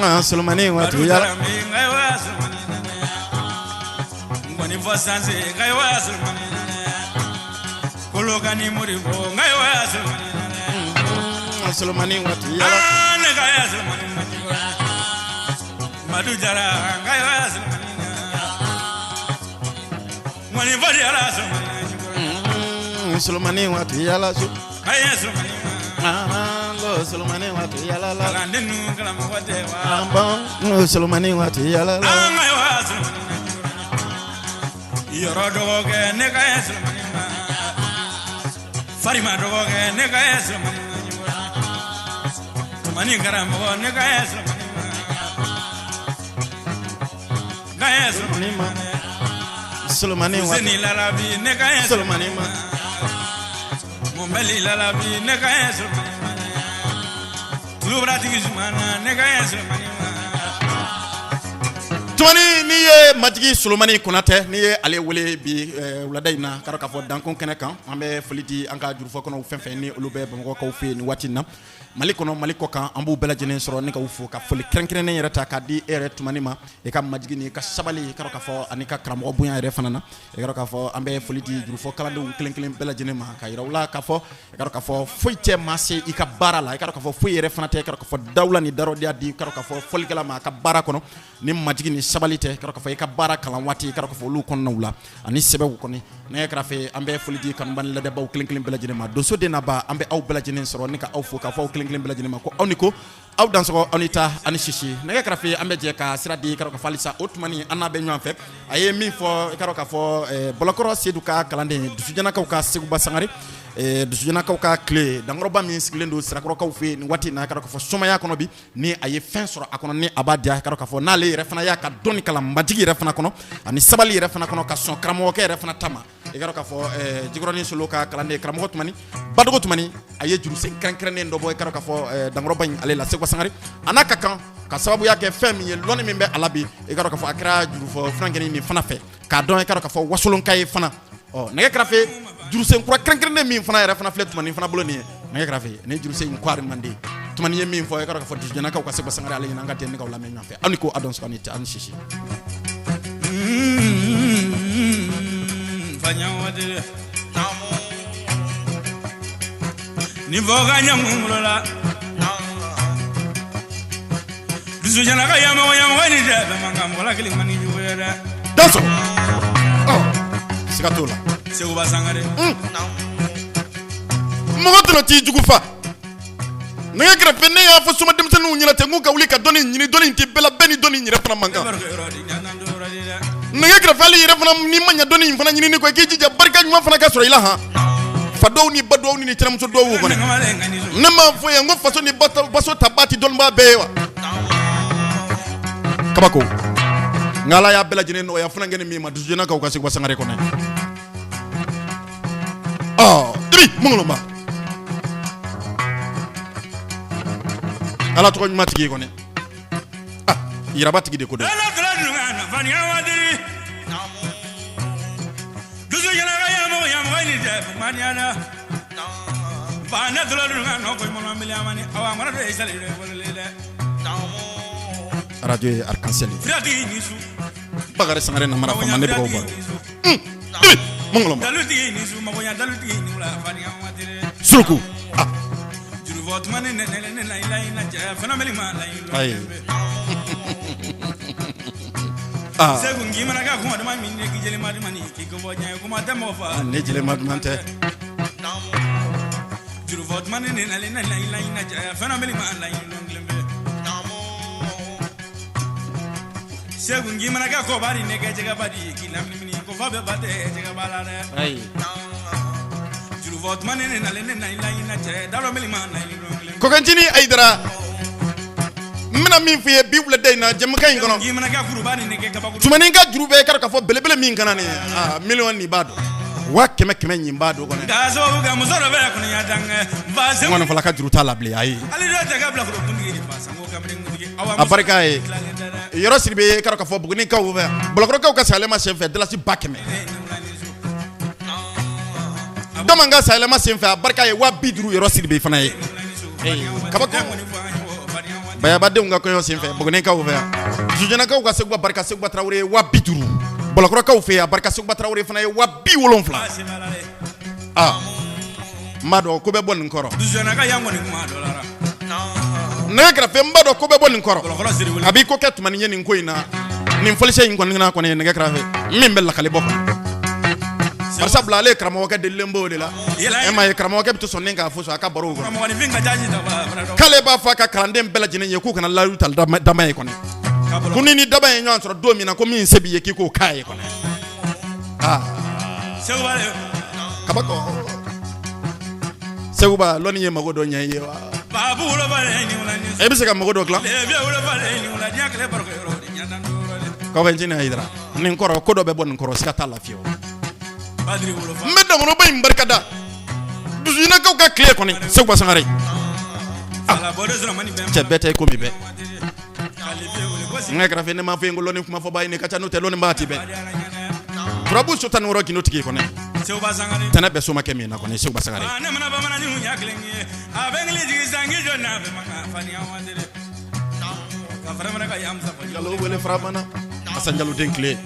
na dɛ. Solomani wato yala. N ka ye wa Solomani na dɛ. Nin fɔ sanse nka ye waya Solomani Kolokani Modibo nka ye waya Solomani Solomani waati yala Ah, ne ka ya Solomani Madu Jara nka ye waya Solomani Ŋɔni fɔ di ala Solomani Solomani waati yala so Nka ye Solomani Ah, lo Solomani waati yala la Kalanden nu karamɔgɔ tɛ wa Ah, bon lo Solomani waati yala la An ka ye waya Solomani Yɔrɔ dɔgɔkɛ ne ka ye Solomani ma Farima dɔgɔkɛ ne ka ye Solomani ma Tumani karamɔgɔ ne ka ye Solomani ma Nka ye Solomani ma Solomani waati Fuseni Lalabi ne ka ye Solomani ma Mɔnbɛli Lalabi ne ka ye Solomani ma Tulubaratigi Zumana ne ka ye Solomani ma Tumani, n'i ye Majigi Solomani Konatɛ, n'i ye ale wele bi wulada in na, k'a dɔn k'a fɔ dankun kɛnɛ kan, an bɛ foli di an ka jurufɔ kɔnɔw fɛn fɛn ni olu bɛ Bamakɔkaw fɛ yen nin waati in na, Mali kɔnɔ, Mali kɔ kan, an b'u bɛɛ lajɛlen sɔrɔ ni k'u fo, ka foli kɛrɛnkɛrɛnnen yɛrɛ ta k'a di e yɛrɛ Tumani ma, i ka majigi ni i ka sabali, i k'a dɔn k'a fɔ ani ka karamɔgɔ bonya yɛrɛ fana na. I k'a dɔn k'a fɔ an bɛ foli di jurufɔ kalandenw kelen kelen bɛɛ lajɛlen ma, ka yira u la k'a fɔ i k'a dɔn k'a fɔ foyi tɛ maa se i ka baara la, i k'a dɔn k'a fɔ foyi yɛrɛ fana tɛ, i k'a dɔn k'a fɔ dawula ni darɔdiya di, i k'a dɔn k'a fɔ fɔlikɛla ma a ka baara kɔnɔ ni majigi ni sabali tɛ, i k'a dɔn k'a fɔ i ka baara kalan waati, i k'a dɔn k'a fɔ olu kɔnɔnaw la ani sɛbɛw kɔni. Nɛgɛ kɛrɛfɛ, an bɛ foli di kanuba ni ladɛbaw kelen kelen bɛɛ lajɛlen ma. Donso den n'a ba, an bɛ aw bɛɛ lajɛlen sɔrɔ ni ka aw fo, k'a fɔ aw kelen kelen bɛɛ lajɛlen ma ko aw ni ko, aw dansɔgɔ, aw ni ta, ani sisi. Nɛgɛ kɛrɛfɛ, an bɛ jɛ ka sira di, i k'a dɔn k'a fɔ halisa o Tumani, an n'a bɛ ɲɔgɔn fɛ. A ye min fɔ, i k'a dɔn k'a fɔ Bɔlɔkɔrɔ Sedu ka kalanden, Dusujanakaw ka Seguba Sangare, Dusujanakaw ka tile dankɔrɔba min sigilen don Sirakɔrɔkaw fɛ yen nin waati in na, i k'a dɔn k'a fɔ somaya kɔnɔ bi, ni a ye fɛn sɔrɔ a kɔnɔ ni a b'a diya, i k'a dɔn k'a fɔ n'ale yɛrɛ fana y'a ka dɔnni kalan majigi yɛrɛ fana kɔnɔ ani sabali yɛrɛ fana kɔnɔ, ka sɔn karamɔgɔkɛ yɛrɛ fana ta ma, i k'a dɔn k'a fɔ Jikɔrɔni Solo ka kalanden karamɔgɔ Tumani Badogo Tumani, a ye jurusen kɛrɛnkɛrɛnnen dɔ bɔ, i k'a dɔn k'a fɔ dankɔrɔba in ale la, Seguba Sangare, a n'a ka kan ka sababuya kɛ fɛn min ye, lɔnni min bɛ a la bi, i k'a dɔn k'a fɔ a kɛra jurufɔ furankɛnin nin fana fɛ, k'a dɔn i k'a dɔn k'a fɔ wasolonka ye fana. Ɔ nɛgɛ kɛrɛfɛ, jurusen kura kɛrɛnkɛrɛnnen min fana yɛrɛ fana filɛ Tumani fana bolo nin ye, nɛgɛ kɛrɛfɛ, ni jurusen in ko manden, Tumani ye min fɔ, i k'a dɔn k'a fɔ Dusujanakaw ka Seguba Sangare ale ɲɛna, an ka den ne k'aw lamɛn ɲɔgɔn fɛ. Aw ni ko, aw dɔn ni tɛ, aw ni sisi. Ni fɔ ka ɲɛ la Dusujana ka yamɔgɔ yamɔgɔ ni tɛ bɛɛ man kan mɔgɔ la kelen man ni jugu ye dɛ. Dansɔgɔ, ɔ siga t'o la. Seguba Sangare. Mɔgɔ tɛna t'i jugu fa. Nɛgɛ kɛrɛfɛ, ne y'a fɔ soma denmisɛnninw ɲɛna ten k'u ka wuli ka dɔnni ɲini. Dɔnni tɛ bɛɛ la, bɛɛ ni dɔnni yɛrɛ fana man kan. Nɛgɛ kɛrɛfɛ, hali yɛrɛ fana n'i ma ɲɛ dɔnni in fana ɲinini kɔ, i k'i jija barika ɲuman fana ka sɔrɔ i la han. Fa dɔw ni ba dɔw ni tɛnɛmuso dɔw kɔni, ne m'a fɔ yan ko faso ni baso ta ba tɛ dɔnnibaa bɛɛ ye wa? Kabako, nka Ala y'a bɛɛ lajɛlen nɔgɔya funankɛnin min ma, Dusujanakaw ka Seguba Sangare kɔnɔ. Ɔ dibi mɔngɔlɔba, Ala tɔgɔ ɲuman tigi kɔni, ah yiraba tigi de ko dɛ. Radio ye Arc-en-Ciel, Bakari Sangare namara fama, ne bɛ k'aw baro. Mɔngɔlɔba suruku, ah ayi ah Segu k'i mana kɛ kuma duman min k'i jeli ma duman k'i ko bɔ diɲɛ kuma tɛ mɔgɔ fa. Ne jeli ma duman tɛ. Jurufɔ tuma ni ne nalen ne la ila cɛ fana bɛ ma la kelen bɛ. Segu k'i mana kɛ kɔba ni ne kɛ jɛgɛba di k'i lamini ko fa bɛ ba tɛ jɛgɛba la dɛ. Ayi. Jurufɔ tuma ni ne nalen ne la ila cɛ dalɔ bɛ ma la kelen. Kɔkɛncinin Ayidara, n bɛna min f'i ye bi wulada in na jɛmukan in kɔnɔ. K'i mana kɛ kuruba ni ne kɛ kabakuru. Tumani ka juru bɛ, i k'a dɔn k'a fɔ belebele min kana nin ye, aa miliyɔn nin b'a dɔn, 100,000 100 nin b'a dɔn kɔni. K'a sababu kɛ muso dɔ bɛ kɔnɔya dankɛ. Ba N segu. kɔni fana ka juru t'a la bilen, ayi. Ale dɔ tɛ ka bilakoro kuntigi de fa sango kamalen kuntigi. A barika ye yɔrɔ Sidibe, i k'a dɔn k'a fɔ Bugunikaw fɛ, Bɔlɔkɔrɔkaw ka sayɛlɛma senfɛ, dalasi 100,000. Dɔman ka sayɛlɛma senfɛ, a barika ye 50,000, yɔrɔ Sidibe fana ye. Kabako, bayabadenw ka kɔɲɔ senfɛ, Bugunikaw fɛ yan, Dusujanakaw ka Seguba barika, Seguba Tarawele ye 50,000. Bɔlɔkɔrɔkaw fɛ yen, a barika Seguba Tarawele fana ye 70,000. Aa, n b'a dɔn ko bɛ bɔ nin kɔrɔ. Nɛgɛ kɛrɛfɛ, n b'a dɔn ko bɛ bɔ nin kɔrɔ. A b'i ko kɛ tuma ni ye nin ko in na, nin fɔlisen in kɔni na kɔni, nɛgɛ kɛrɛfɛ, min bɛ lakali bɔ kɔnɔ, bari sabula ale ye karamɔgɔkɛ delilen b'o de la. E m'a ye, karamɔgɔkɛ bɛ to sɔn k'a fɔ a ka baro kɔnɔ k'ale b'a fɔ a ka kalanden bɛɛ lajɛlen ye k'u kana layidu ta dama ye kɔni, ko ni daba ye ɲɔgɔn sɔrɔ don min na, ko min se b'i ye, k'i k'o k'a ye kɔni. Aa, kabako Seguba, lɔnni ye mago dɔ ɲɛ i ye wa? E bɛ se ka mago dɔ dilan. Kɔkɛ Hayidara, nin kɔrɔ, ko dɔ bɛ bɔ nin kɔrɔ, siga t'a la fiyewu. N bɛ dankɔrɔba in barika da dusuɲinakaw ka tile kɔni. Seguba Sangare, cɛ bɛɛ tɛ komi bɛɛ. N ka kɛrɛfɛ, ne m'a fɔ ko lɔnni kuma fɔbaa ye ka ca, n'o tɛ lɔnni b'a ti bɛɛ. Turabu so 16 gindo tigi kɔni, tɛnɛ bɛ somakɛ min na kɔni, Seguba Sangare. Jalo wele farabana Asan Jalo den tile.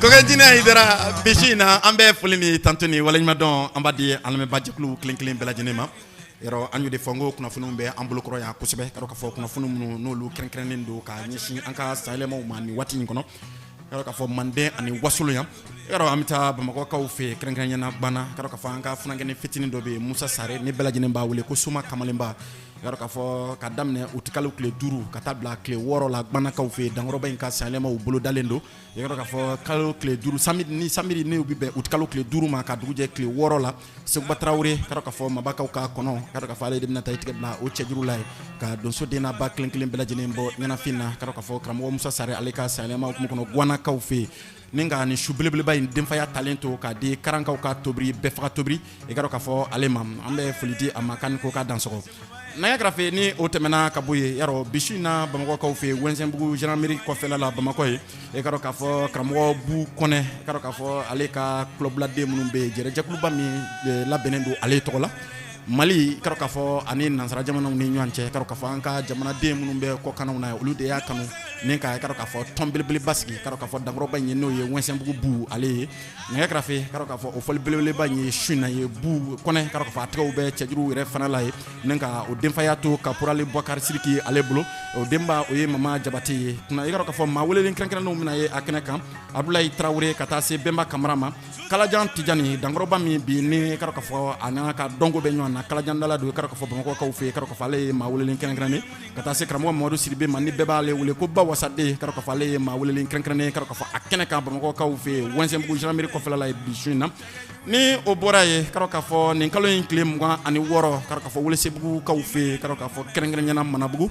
Kɔkɛ Hayidara, bi su in na, an bɛ foli ni tantu ni waleɲuman dɔn an b'a di an lamɛnbaajɛkulu kelen kelen bɛɛ lajɛlen ma. Yɔrɔ, an y'o de fɔ n ko kunnafoniw bɛ an bolokɔrɔ yan kosɛbɛ, ka dɔn k'a fɔ kunnafoni minnu n'olu kɛrɛnkɛrɛnnen don ka ɲɛsin an ka sanyɛlɛmaw ma nin waati in kɔnɔ, ka dɔn k'a fɔ Manden ani Wasolon yan. Yɔrɔ, an bɛ taa Bamakɔkaw fɛ, kɛrɛnkɛrɛnnenya na Gwana, ka dɔn k'a fɔ an ka funankɛnin fitinin dɔ bɛ yen, Musa Sare, ni bɛɛ lajɛlen b'a wele ko Soma Kamalenba. Yɔrɔ k'a fɔ ka daminɛ utikalo tile 5 ka taa bila tile 6 la, Gwanakaw fɛ yen, dankɔrɔba in ka sanyɛlɛmaw bolodalen don. Yɔrɔ k'a fɔ kalo tile 5, samedi ni samedi n'o bɛ bɛn utikalo tile 5 ma ka dugu jɛ tile 6 la, Seguba Tarawele, ka dɔn k'a fɔ mabakaw ka kɔnɔ, ka dɔn k'a fɔ ale de bɛna taa i tigɛ bila o cɛjuru la yen ka donso den n'a ba kelen kelen bɛɛ lajɛlen bɔ ɲɛnafin na. Ka dɔn k'a fɔ karamɔgɔ Musa Sare, ale ka sanyɛlɛma hukumu kɔnɔ Gwanakaw fɛ yen, ni ka nin su belebeleba in denfaya talen to k'a di karankaw ka tobiri bɛɛ faga tobiri, i ka dɔn k'a fɔ ale ma, an bɛ foli di a ma k'an ko k'a dansɔgɔ. Nɛgɛ kɛrɛfɛ, ni o tɛmɛna ka bɔ yen, yarɔ, bi su in na, Bamakɔkaw fɛ yen, Wɛnsɛnbugu gendarmerie kɔfɛla la Bamakɔ yen, i ka dɔn k'a fɔ karamɔgɔ Bu Kɔnɛ, i ka dɔn k'a fɔ ale ka kulɔbuladen minnu bɛ yen, jɛrɛjɛkuluba min labɛnnen don ale tɔgɔ la Mali, i ka dɔn k'a fɔ ani nansara jamanaw ni ɲɔgɔn cɛ, i ka dɔn k'a fɔ an ka jamanaden minnu bɛ kɔkannaw na, olu de y'a kanu ni ka, i ka dɔn k'a fɔ tɔn belebeleba sigi, i ka dɔn k'a fɔ dankɔrɔba in ye, n'o ye Wɛnsɛnbugu Bu ale ye. Nɛgɛ kɛrɛfɛ, i ka dɔn k'a fɔ o fɔli belebeleba in ye su in na ye, Bu Kɔnɛ, i ka dɔn k'a fɔ a tɛgɛw bɛ cɛjuruw yɛrɛ fana la ye, ni ka o denfaya to caporal Bubakari Sidiki ale bolo. O denba, o ye Mama Jabate ye. I ka dɔn k'a fɔ maa welelen kɛrɛnkɛrɛnnenw bɛna ye a kɛnɛ kan, Abulayi Tarawele ka taa se Bɛnba Kamara ma, Kalajan Tijani, dankɔrɔba min bi ni i ka dɔn k'a fɔ a n'a ka dɔnko bɛ ɲɔgɔn na, Kalajandala don, i ka dɔn k'a fɔ Bamakɔkaw fɛ yen, i ka dɔn k'a fɔ ale ye maa welelen kɛrɛnkɛrɛnnen, ka taa se karamɔgɔ Mamadu Sidibe ma, ni bɛɛ b'ale wele ko Ba Wasaden, i ka dɔn k'a fɔ ale ye maa welelen kɛrɛnkɛrɛnnen, i ka dɔn k'a fɔ a kɛnɛ kan Bamakɔkaw fɛ yen, Wɛnsɛnbugu gendarmerie kɔfɛla la bi su in na. Ni o bɔra yen, k'a dɔn k'a fɔ nin kalo in tile 26, k'a dɔn k'a fɔ Welesebugukaw fɛ yen, k'a dɔn k'a fɔ kɛrɛnkɛrɛnyana Manabugu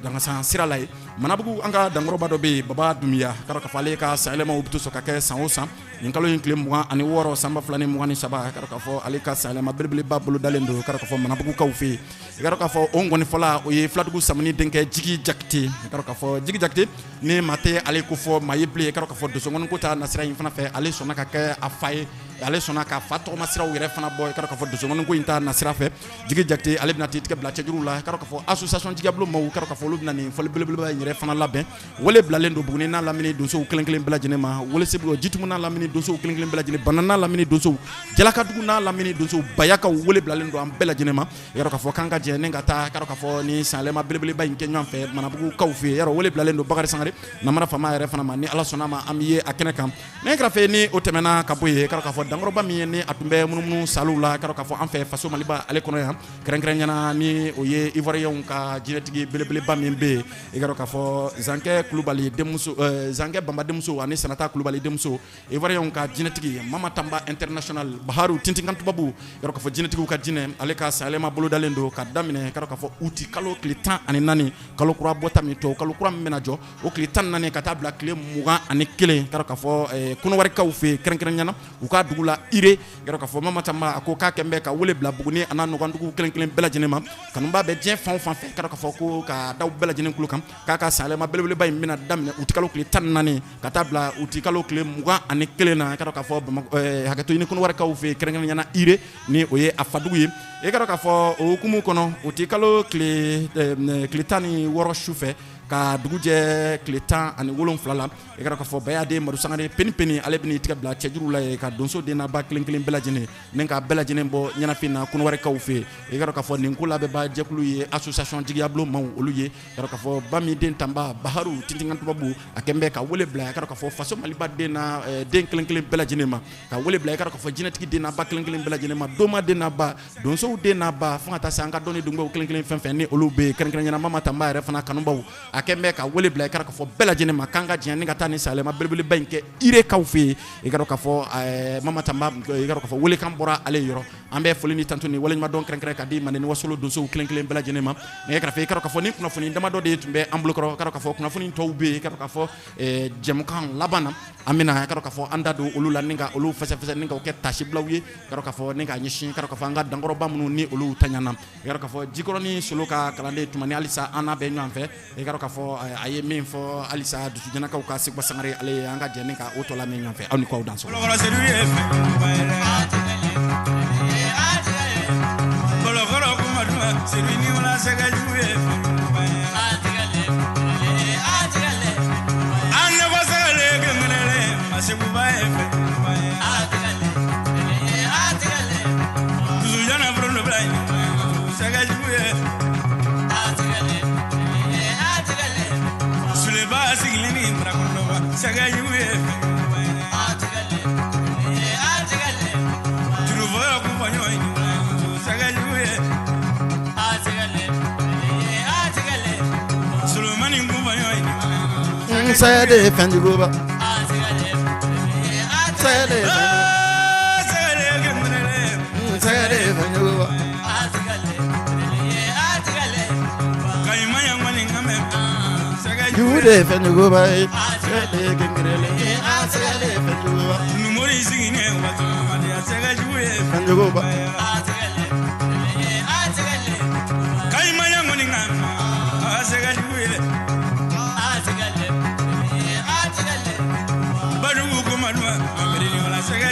Dankasan sira la yen, Manabugu an ka dankɔrɔba dɔ bɛ yen, Baba Dunbiya, k'a dɔn k'a fɔ ale ka sanyɛlɛmaw bɛ to sɔn ka kɛ san o san. Nin kalo in tile 26 san 2023, k'a dɔn k'a fɔ ale ka sanyɛlɛma belebeleba bolodalen don, k'a dɔn k'a fɔ Manabugukaw fɛ yen. I k'a dɔn k'a fɔ o nkɔnifɔla, o ye Filadugu Samani denkɛ Jigi Jakite. I k'a dɔn k'a fɔ Jigi Jakite, ni maa tɛ ale ko fɔ maa ye bilen, i k'a dɔn k'a fɔ donsokɔni ko ta nasira in fana fɛ, ale sɔnna ka kɛ a fa ye, ale sɔnna ka fa tɔgɔma siraw yɛrɛ fana bɔ. I k'a dɔn k'a fɔ donsokɔni ko in ta nasira fɛ, Jigi Jakite ale bɛna t'i tigɛ bila cɛjuruw la. I k'a dɔn k'a fɔ association Jigiyabulon maaw, i k'a dɔn k'a fɔ olu bɛna nin fɔli belebeleba in yɛrɛ fana labɛn. Wele bilalen don Buguni n'a lamini donsow kelen kelen bɛɛ lajɛlen ma, Welesebugu Jitumu n'a lamini donsow kelen kelen bɛɛ lajɛlen, Bana n'a lamini donsow, Jalakadugu n'a lamini donsow, Bayakaw, wele bilalen don an bɛɛ lajɛlen ma. I k'a dɔn k'a fɔ k'an ka jɛ ni ka taa, i k'a dɔn k'a fɔ ni sanyɛlɛma belebeleba in kɛ ɲɔgɔn fɛ Manabugukaw fɛ yen. Yɔrɔ wele bilalen don Bakari Sangare, Namara Faama yɛrɛ fana ma. Ni Ala sɔnna ma, an bɛ ye a kɛnɛ kan. Nɛgɛ kɛrɛfɛ, ni o tɛmɛna ka bɔ yen, i k'a dɔn k'a fɔ dankɔrɔba min ye ni a tun bɛ munumunu saliw la, i k'a dɔn k'a fɔ an fɛ faso Maliba ale kɔnɔ yan, kɛrɛnkɛrɛnyana ni o ye Ivoiriyɛnw ka jinɛtigi belebeleba min bɛ yen, i k'a dɔn k'a fɔ Zankɛ Kulubali denmuso, Zankɛ Banba denmuso ani Sanata Kulubali denmuso, Ivoiriyɛnw ka jinɛtigi Mama Tanba international, Baharu Tintinkan tubabu, i k'a dɔn k'a fɔ jinɛtigiw ka jinɛ, ale ka sanyɛlɛma bolodalen don ka daminɛ, i k'a dɔn k'a fɔ uti kalo tile 14, kalo kura bɔta min to, kalo kura min bɛna jɔ, o tile 14 ka taa bila tile 21, i k'a dɔn k'a fɔ Kɔnɔwarikaw fɛ yen, kɛrɛnkɛrɛnyana u ka dugu la Ire. I k'a dɔn k'a fɔ Mama Tanba a ko k'a kɛlen bɛ ka wele bila Buguni a n'a nɔgɔndugu kelen kelen bɛɛ lajɛlen ma, kanuba bɛ diɲɛ fan o fan fɛ, i k'a dɔn k'a fɔ ko ka da bɛɛ lajɛlen tulo kan k'a ka sanyɛlɛma belebeleba in bɛna daminɛ uti kalo tile 14 ka taa bila uti kalo tile 21 na, i k'a dɔn k'a fɔ hakɛto ɲini Kɔnɔwarikaw fɛ yen, kɛrɛnkɛrɛnyana Ire, ni o ye a fadugu ye. I k'a dɔn k'a fɔ o hukumu kɔnɔ, uti kalo tile 16 su fɛ ka dugu jɛ tile 17 la, i k'a dɔn k'a fɔ Bayaden Madu Sangare Peni Peni, ale bɛn'i tigɛ bila cɛjuruw la yen ka donso den n'a ba kelen kelen bɛɛ lajɛlen ni ka bɛɛ lajɛlen bɔ ɲɛnafin na Kɔnɔwarikaw fɛ yen. I k'a dɔn k'a fɔ nin ko labɛnba jɛkulu ye association Jigiyabulon maaw olu ye. I k'a dɔn k'a fɔ ba min den Tanba Baharu Tintinkan tubabu, a kɛlen bɛ ka wele bila, i k'a dɔn k'a fɔ faso Maliba den na den kelen kelen bɛɛ lajɛlen ma, ka wele bila, i k'a dɔn k'a fɔ jinɛtigi den n'a ba kelen kelen bɛɛ lajɛlen ma, doma den n'a ba, donsow den n'a ba, fo ka taa se an ka dɔnni dungew kelen kelen fɛn fɛn ni olu bɛ yen, kɛrɛnkɛrɛnyana Mama Tanba yɛrɛ fana kanubaw, a kɛlen bɛ ka wele bila, i k'a dɔn k'a fɔ bɛɛ lajɛlen ma k'an ka jɛ ni ka taa ni sanyɛlɛma belebeleba in kɛ Irekaw fɛ yen. I k'a dɔn k'a fɔ Mama Tanba, i k'a dɔn k'a fɔ welekan bɔra ale yɔrɔ. An bɛ foli ni tantu ni waleɲumandɔn kɛrɛnkɛrɛn ka di Manden ni Wasolo donsow kelen kelen bɛɛ lajɛlen ma. Nɛgɛ kɛrɛfɛ, i k'a dɔn k'a fɔ ni kunnafoni damadɔ de tun bɛ an bolokɔrɔ. I k'a dɔn k'a fɔ kunnafoni tɔw bɛ yen, i k'a dɔn k'a fɔ jɛmukan laban na, an bɛna, i k'a dɔn k'a fɔ an da don olu la ni ka olu fɛsɛfɛsɛ ni ka kɛ tasibilaw ye, i k'a dɔn k'a fɔ ni k'a ɲɛsin, i k'a dɔn k'a fɔ an ka dankɔrɔba minnu ni olu tanyana. I k'a dɔn k'a fɔ Jikɔrɔni Solo ka kalanden Tumani, halisa an n'a bɛ ɲɔgɔn fɛ. I k'a dɔn k'a fɔ a ye min fɔ halisa dusujanakaw ka Seguba Sangare, ale ye, an ka jɛ ni ka o tɔ lamɛn ɲɔgɔn fɛ. Aw ni ko aw dansɔgɔ. Saya de ye fɛnjuguba, saya de saya de ye fɛnjuguba. Jugu de ye fɛnjuguba ye, saya de ye kɛngrɛlɛ, saya de ye fɛnjuguba. Fɛnjuguba.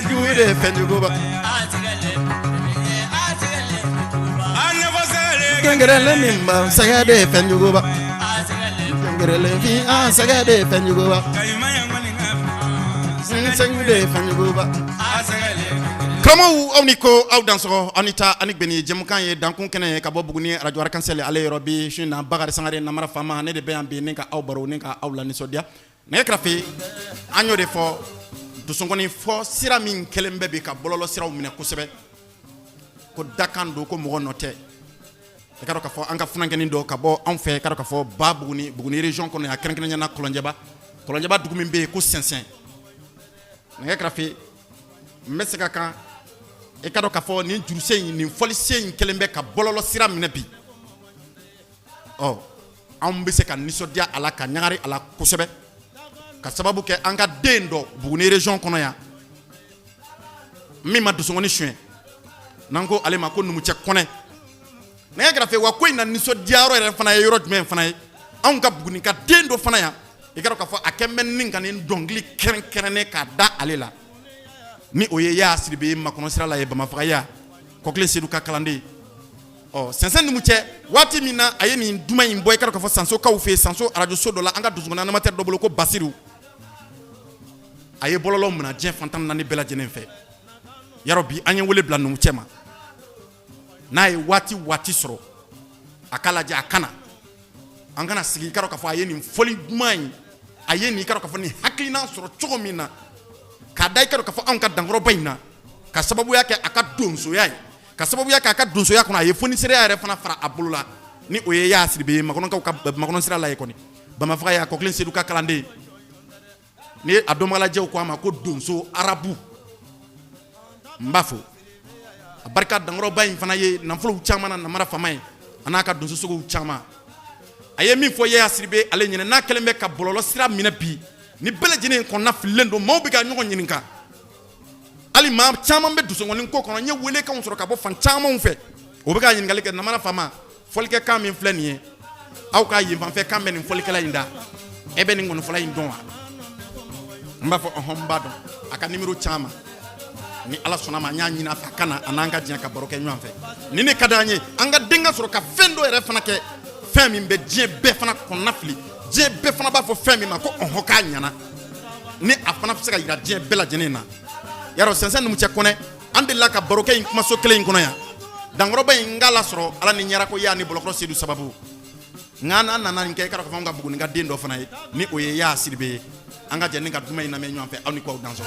Jugu de ye fɛnjuguba. Kɛngrɛlɛ min ba, saya de ye fɛnjuguba. Kɛngrɛlɛ fin, a saya de ye fɛnjuguba. Sɛgɛ de ye fɛnjuguba. Karamɔgɔw, aw ni ko aw dansɔgɔ, aw ni ta ani gbɛni. Jɛmukan ye dankun kɛnɛ ye ka bɔ Buguni arajo Arc-en-Ciel ale yɔrɔ. Bi su in na, Bakari Sangare Namara Faama, ne de bɛ yan bi ni ka aw baro ni ka aw la nisɔndiya. Nɛgɛ kɛrɛfɛ, an y'o de fɔ, donsokɔni fɔ sira min kɛlen bɛ bi ka bɔlɔlɔ siraw minɛ kosɛbɛ, ko dakan don, ko mɔgɔ nɔ tɛ. I k'a dɔn k'a fɔ an ka funankɛnin dɔ ka bɔ anw fɛ, i k'a dɔn k'a fɔ ba Buguni, Buguni région kɔnɔ yan, kɛrɛnkɛrɛnnenya la Kɔlɔnjɛba, Kɔlɔnjɛba dugu min bɛ yen ko Sɛnsɛn. Nɛgɛ kɛrɛfɛ, N bɛ segin a kan, i ka dɔn k'a fɔ nin jurusen in, nin fɔlisen in kɛlen bɛ ka bɔlɔlɔ sira minɛ bi. Ɔ, anw bɛ se ka nisɔndiya a la, ka ɲagari a la kosɛbɛ, ka sababu kɛ an ka den dɔ Buguni région kɔnɔ yan, min ma dusukɔni suɲɛ, n'an ko ale ma ko Numucɛ Kɔnɛ. Nɛgɛ kɛrɛfɛ wa ko in na nisɔndiya yɔrɔ yɛrɛ fana ye yɔrɔ jumɛn fana ye? Anw ka Buguni ka den dɔ fana yan, i ka dɔn k'a fɔ a kɛn bɛ ni ka nin dɔnkili kɛrɛnkɛrɛnnen k'a da ale la, ni o ye Yaya Sidibe ye, makɔnɔ sira la ye, Bamafagaya Kɔkile Sedu ka kalanden. Ɔ, Sɛnsɛn Numucɛ, waati min na a ye nin duman in bɔ, i ka dɔn k'a fɔ Sansokaw fɛ yen, Sanso arajoso dɔ la, an ka dusukɔni animateur dɔ bolo ko Basiru, a ye bɔlɔlɔ minɛ diɲɛ fan 14 bɛɛ lajɛlen fɛ. Yarɔ bi, an ye wele bila Numucɛ ma, n'a ye waati waati sɔrɔ, a k'a lajɛ a kana an kana sigi. I ka dɔn k'a fɔ a ye nin fɔli duman in, a ye nin, i ka dɔn k'a fɔ nin hakilina sɔrɔ cogo min na k'a da, i ka dɔn k'a fɔ anw ka dankɔrɔba in na, ka sababuya kɛ a ka donsoya ye, ka sababuya kɛ a ka donsoya kɔnɔ, a ye fonisereya yɛrɛ fana fara a bolo la, ni o ye Yaya Sidibe ye, makɔnɔkaw ka makɔnɔ sira la ye kɔni, Bamafaga ye, Kɔkile Sedu ka kalanden. Ni a dɔnbagalajɛw ko a ma ko donso arabu. N b'a fɔ a barika dankɔrɔba in fana ye nafolow caman na namara fama ye, a n'a ka donsosogow caman. A ye min fɔ Yaya Sidibe ale ɲɛna, n'a kɛlen bɛ ka bɔlɔlɔ sira minɛ bi, ni bɛɛ lajɛlen kɔnɔna fililen don, maaw bɛ ka ɲɔgɔn ɲininka. Hali maa caman bɛ dusukɔni ko kɔnɔ. N ye welekanw sɔrɔ ka bɔ fan camanw fɛ, o bɛ ka ɲininkali kɛ: namara fama, fɔlikɛ kan min filɛ nin ye, aw ka yen fanfɛ kan bɛ nin fɔlikɛla in da, e bɛ nin nkɔnifɔla in dɔn wa? N b'a fɔ ɔhɔn, n b'a dɔn. A ka nimero caman, ni Ala sɔnna ma, n y'a ɲini a fɛ a ka na, a n'an ka diɲɛ ka baro kɛ ɲɔgɔn fɛ. Ni ne ka d'an ye, an ka den ka sɔrɔ ka fɛn dɔ yɛrɛ fana kɛ, fɛn min bɛ diɲɛ bɛɛ fana kɔnɔna fili, diɲɛ bɛɛ fana b'a fɔ fɛn min ma ko ɔhɔn, k'a ɲɛna, ni a fana bɛ se ka yira diɲɛ bɛɛ lajɛlen na. Yarɔ, Sɛnsɛn Numucɛ Kɔnɛ, an delila ka baro kɛ in kumaso kelen in kɔnɔ yan. Dankɔrɔba in, n k'a lasɔrɔ Ala ni ɲɛrako ya ni Bɔlɔkɔrɔ Sedu sababu. Nka n'an nana nin kɛ, i ka dɔn k'a fɔ anw ka Buguni ka den dɔ fana ye, ni o ye Yaya Sidibe ye. An ka jɛ ni ka duman in lamɛn ɲɔgɔn fɛ. Aw ni ko, aw dansɔgɔ.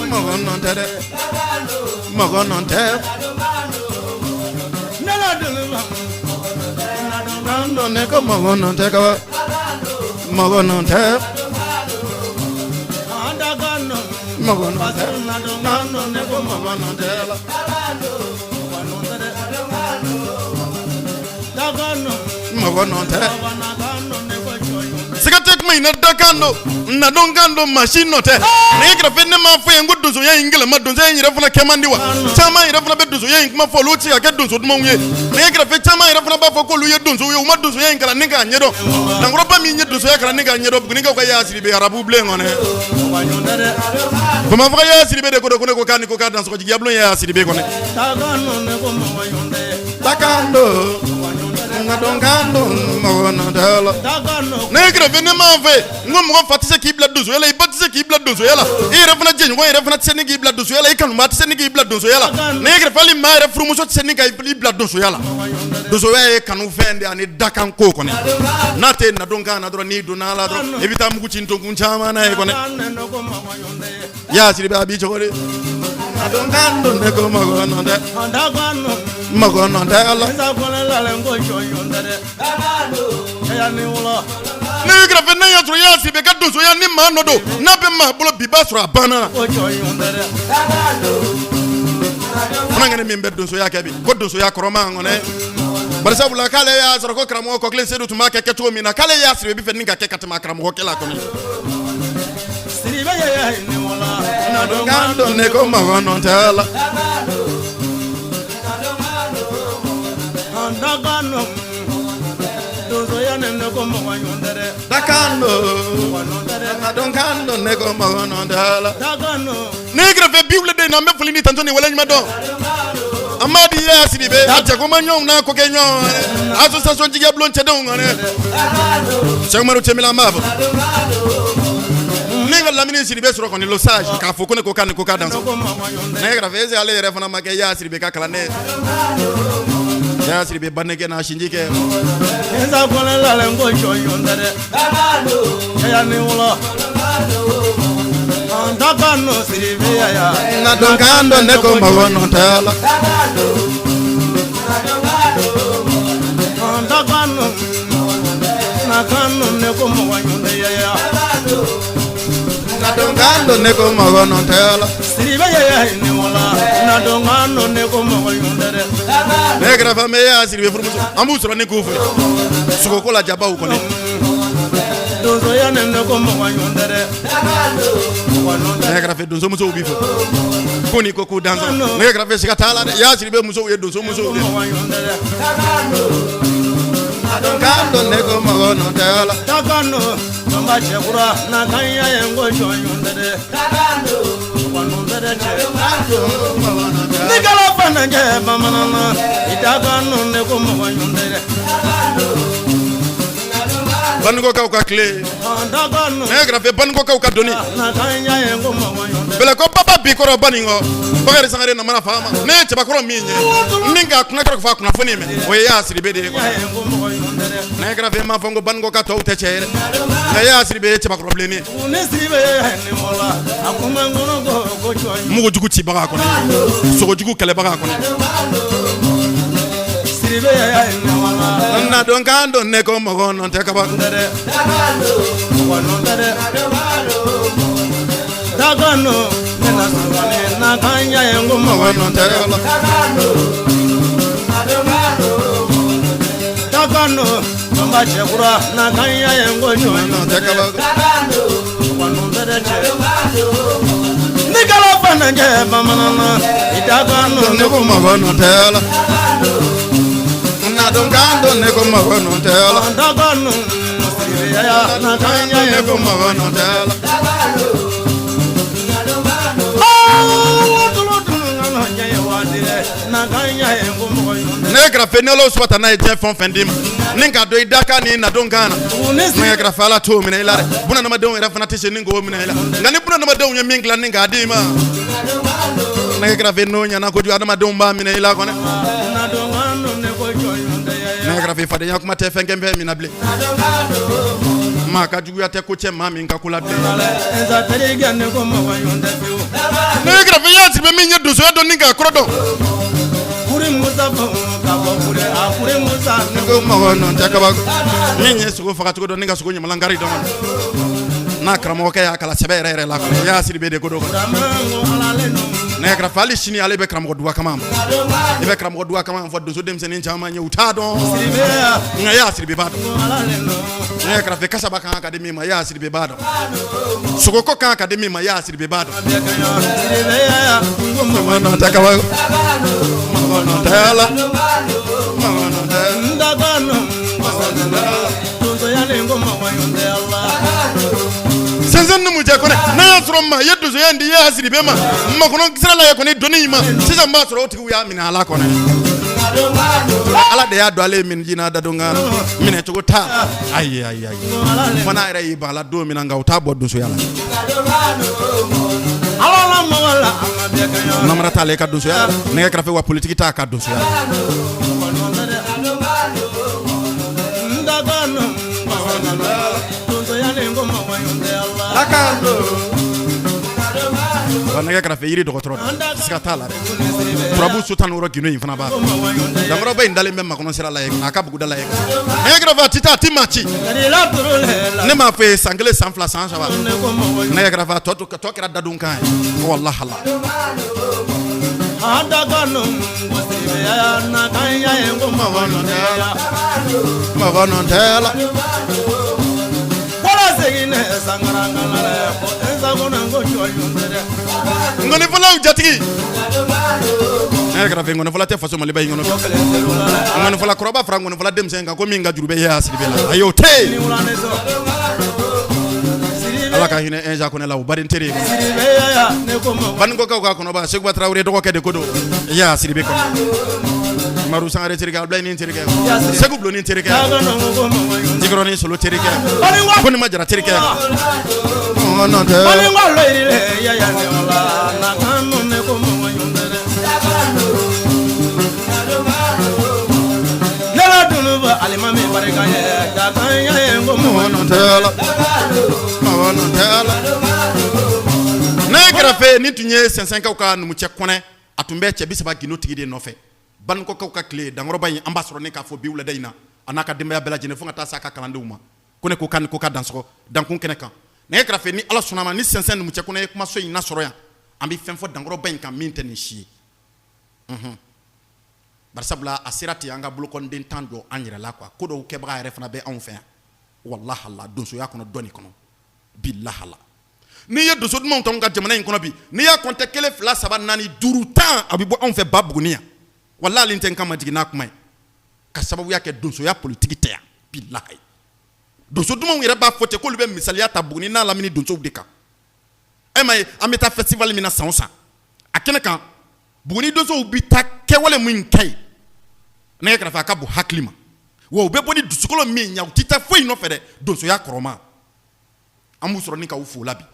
Mɔgɔ nɔ tɛ dɛ, mɔgɔ nɔ tɛ ne ko, mɔgɔ nɔ tɛ kaba, mɔgɔ nɔ tɛ, mɔgɔ nɔ tɛ ne ko, mɔgɔ nɔ tɛ la, mɔgɔ nɔ tɛ. Siga tɛ kuma in na, dakan don, nadon kan don, maa si nɔ tɛ. Nɛgɛ kɛrɛfɛ, ne m'a fɔ ye n ko donsoya in gɛlɛma, donsoya in yɛrɛ fana kɛ man di wa? Caman yɛrɛ fana bɛ donsoya in kuma fɔ, olu tɛ se ka kɛ donso dumanw ye. Nɛgɛ kɛrɛfɛ, caman yɛrɛ fana b'a fɔ k'olu ye donsow ye, u ma donsoya in kalan ni k'a ɲɛdɔn. Dankɔrɔba min ye donsoya kalan ni k'a ɲɛdɔn, Bugunikaw ka Yaya Sidibe, arabu bilen kɔnɔ, Bamafaga Yaya Sidibe de ko don. Ko ne ko k'a ni ko k'a dansɔgɔ, jigiya bulon Yaya Sidibe kɔnɔ. Dakan don, nadon kan don, mɔgɔ nɔ tɛ la. Nɛgɛ kɛrɛfɛ, ne m'a fɛ n ko mɔgɔ fa tɛ se k'i bila donsoya la, i ba tɛ se k'i bila donsoya la, i yɛrɛ fana jɛɲɔgɔn yɛrɛ fana tɛ se ni k'i bila donsoya la, i kanubaa tɛ se ni k'i bila donsoya la. Nɛgɛ kɛrɛfɛ, hali maa yɛrɛ furumuso tɛ se ni ka i bila donsoya la. Donsoya ye kanu fɛn de ani dakan ko kɔni. N'a tɛ nadon kan na dɔrɔn, n'i donna a la dɔrɔn, i bɛ taa mugu ci ntonkun caman na ye kɔni. Yaya Sidibe, a b'i cogo di? Nadon kan don, ne ko mɔgɔ nɔ tɛ, mɔgɔ nɔ tɛ ala. Ne kɛrɛfɛ, ne y'a sɔrɔ Yaya Sidibe ka donsoya ni maa nɔ don, n'a bɛ maa bolo bi, b'a sɔrɔ a banna. Funankɛnin min bɛ donsoya kɛ bi, ko donsoya kɔrɔma kɔnɛ, barisabula k'ale y'a sɔrɔ ko karamɔgɔ Kɔkile Sedu tun b'a kɛ kɛcogo min na, k'ale Yaya Sidibe bɛ fɛ ni ka kɛ ka tɛmɛ a karamɔgɔkɛ la kɔni. Don, ne ko mɔgɔ nɔ tɛ la. Dakan don, kan don, ne ko mɔgɔ nɔ tɛ la. Ne kɛrɛfɛ bi wele de na, an bɛ foli ni tanto ni waleɲuman dɔn an b'a di Yaya Sidibe, a cɛkoma ɲɔgɔnw n'a ko kɛ ɲɔgɔn, association jigiya bulon cɛdenw kɔnɔ, Sɛki Umaru Cɛmila, an b'a fɔ ne ka lamini Sidibe sɔrɔ kɔni, le sage, k'a fɔ ko ne ko k'a ni ko k'a dan. Ne kɛrɛfɛ ese ale yɛrɛ fana ma kɛ Yaya Sidibe ka kalanden. Yaya Sidibe banekɛ n'a sinji kɛ. Nadon kan don, ne ko mɔgɔ nɔ tɛ la. kan don ne ko mɔgɔ nɔ tɛ la. Siribe ye ni wala na don kan don ne ko mɔgɔ ɲɔgɔn tɛ dɛ. Ne kɛrɛfɛ mɛ e y'a Siribe furumuso an b'u sɔrɔ ni k'u fɛ sogoko la jabaw kɔni. Donsoya ne ne ko mɔgɔ ɲɔgɔn tɛ dɛ. Ne kɛrɛfɛ donsomusow b'i fɛ ko n'i ko k'u dansɔgɔ ne kɛrɛfɛ siga t'a la dɛ y'a Siribe musow ye donsomusow de. Kan don ne ko mɔgɔ nɔ tɛ la. Dakan don nba cɛkura na kan ya ye n ko jɔn ɲɔgɔn tɛ dɛ. Mɔgɔ nɔ tɛ dɛ cɛ. Ni kala fana kɛ bamanan na i dakan don ne ko mɔgɔ ɲɔgɔn tɛ dɛ. Banikɔkaw ka tile Dakan don ne kɛrɛfɛ Banikɔkaw ka doni na kan ya ye n ko mɔgɔ ɲɔgɔn tɛ dɛ. Bɛlɛkɔ baba bi kɔrɔ Banikɔ Bakari Sangare namara faama ne ye cɛbakɔrɔ min ye ni ka kuma kɛra fa kunnafoni mɛn o ye y'a Siribe de ye. Ya ye n ko mɔgɔ ɲɔgɔn tɛ dɛ. Ne kɛrɛfɛ m'a fɔ n ko Banikɔ ka tɔw tɛ cɛ ye dɛ nka y'a Siribe ye cɛbakɔrɔ bilennen Ne Siribe ye ni wala a kun bɛ n kɔnɔ ko ko jɔn mugujugu cibaga kɔni sogojugu kɛlɛbaga kɔni. Siribe ye ni wala. Na don kan don ne ko mɔgɔ nɔ tɛ kaba. Tɛ dɛ. Mɔgɔ nɔ tɛ dɛ. Dakan don ne na sɔrɔ na kan ya ye n ko mɔgɔ Mɔgɔ nɔ tɛ la. Dakan don nba cɛkura na kan ya ye n ko jɔn Nɔ tɛ kaba. Mɔgɔ nɔ tɛ dɛ cɛ. Ni kala fana kɛ bamanan na i dakan don Ne ko mɔgɔ nɔ tɛ la. Na don kan don ne ko mɔgɔ nɔ tɛ la. Dakan don Siribe ya na kan ya ye Ne n ko ko mɔgɔ nɔ tɛ la. Ne kɛrɛfɛ ni Ala subata n'a ye diɲɛ fɛn o fɛn d'i ma ni k'a dɔn i da kan ni na don kan na ne kɛrɛfɛ Ala t'o minɛ i la dɛ bunadamadenw yɛrɛ fana tɛ se ni k'o minɛ i la nka ni bunadamadenw ye min dilan ni k'a d'i ma ne kɛrɛfɛ n'o ɲɛna kojugu adamadenw b'a minɛ i la kɔni ne kɛrɛfɛ fadenya kuma tɛ fɛn kɛ fɛn min na bilen maa ka juguya tɛ ko cɛ maa min ka ko la bilen ne kɛrɛfɛ y'a Siribe min ye donsoya dɔn ni k'a kɔrɔ dɔn ne ko mɔgɔ nɔ tɛ kabako min ye sogo faga cogo dɔn ni ka sogo ɲamalankari dɔn n'a karamɔgɔkɛ y'a kalan sɛbɛ yɛrɛ yɛrɛ la kɔni y'a Siribe de ko dɔn ne kɛrɛfɛ hali sini ale bɛ karamɔgɔ duwa kama ma i bɛ karamɔgɔ duwa kama fɔ donso denmisɛnnin caman ye u t'a dɔn nka y'a Siribe b'a dɔn ne kɛrɛfɛ kasaba kan ka di min ma y'a Siribe b'a dɔn sogoko kan ka di min ma y'a Siribe b'a dɔn mɔgɔ nɔ tɛ kabako mɔgɔ nɔ tɛ la mɔgɔ nɔ tɛ. Sɛnsɛn numu cɛ kɔnɛ n'a y'a sɔrɔ maa ye donsoya in di y'a Siribe ma makɔnɔ sira la ye kɔni dɔnni in ma sisan b'a sɔrɔ o tigiw y'a minɛ a la kɔnɛ Ala de y'a don ale ye min jinɛ da don kan minɛ cogo t'a la ayi ayi ayi fo n'a yɛrɛ y'i ban a la don min na nka o t'a bɔ donsoya la namara t'ale ka donsoya la nɛgɛ kɛrɛfɛ wa politiki t'a ka donsoya la. Wa nɛgɛ kɛrɛfɛ yiri dɔgɔtɔrɔ don siga t'a la dɛ turabu so 16 gindo in fana b'a la dankɔrɔba in dalen bɛ makɔnɔ sira la yen a ka buguda la yen nɛgɛ kɛrɛfɛ a tɛ taa a tɛ maa ci ne m'a fɔ ye san 1 san 2 san 3 nɛgɛ kɛrɛfɛ a tɔ kɛra dadon kan ye walahala. Mɔgɔ nɔ tɛ la. Nkɔnifɔlaw jatigi ne kɛrɛfɛ nkɔnifɔla tɛ faso Maliba in kɔnɔ nkɔnifɔla kɔrɔba fara nkɔnifɔla denmisɛn kan ko min ka juru bɛ y'a Siribe la ayi o tɛ yen Ala ka hinɛ Ɛnza Kɔnɛ la o baden teri ye Banikɔkaw ka kɔnɔba Seguba Tarawele dɔgɔkɛ de ko don y'a Siribe kɔnɔ Umaru Sangare terikɛ Abulayi ni terikɛ Segu Bulon terikɛ Jikɔrɔni Solo terikɛ Konima Jara terikɛ nɔ tɛ. Mɔgɔ tɛ la mɔgɔ tɛ la. Ne kɛrɛfɛ nin tun ye Sɛnsɛnkaw ka numucɛ Kɔnɛ a tun bɛ cɛ 30 gindo tigi de nɔfɛ Banikɔkaw ka tile dankɔrɔba in an b'a sɔrɔ ne k'a fɔ bi wulada in na a n'a ka denbaya bɛɛ lajɛlen fo ka taa s'a ka kalandenw ma ko ne ko k'a ni ko ka dansɔgɔ dankun kɛnɛ kan. Nɛgɛ kɛrɛfɛ, ni Ala sɔnna ma, ni sɛnsɛn numucɛ kɔnɔ ye kumaso in nasɔrɔ yan, an bɛ fɛn fɔ dankɔrɔba in kan min tɛ nin si ye. Barisabula a sera ten, an ka bolokɔniden tan jɔ an yɛrɛ la quoi. Ko dɔw kɛbaga yɛrɛ fana bɛ anw fɛ yan, walahala, donsoya kɔnɔ, dɔnni kɔnɔ, bilahala. N'i ye donso dumanw ta anw ka jamana in kɔnɔ bi, n'i y'a kɔntɛ 1, 2, 3, 4, 5, 10, a bɛ bɔ anw fɛ ba Buguni yan. Walahi, n tɛ n kan majigin n'a kuma ye, ka sababuya kɛ donsoya politiki tɛ yan, bilahi. Donso dumanw yɛrɛ b'a fɔ ten k'olu bɛ misaliya ta Buguni n'a lamini donsow de kan. E ma ye, an bɛ taa festival min na san o san, a kɛnɛ kan, Buguni donsow bɛ taa kɛwale min kɛ yen, nɛgɛ kɛrɛfɛ, a ka bon hakili ma wa u bɛ bɔ ni dusukolo min ɲɛ, u tɛ taa foyi nɔfɛ dɛ, donsoya kɔrɔma. An b'u sɔrɔ ni k'u fo la bi.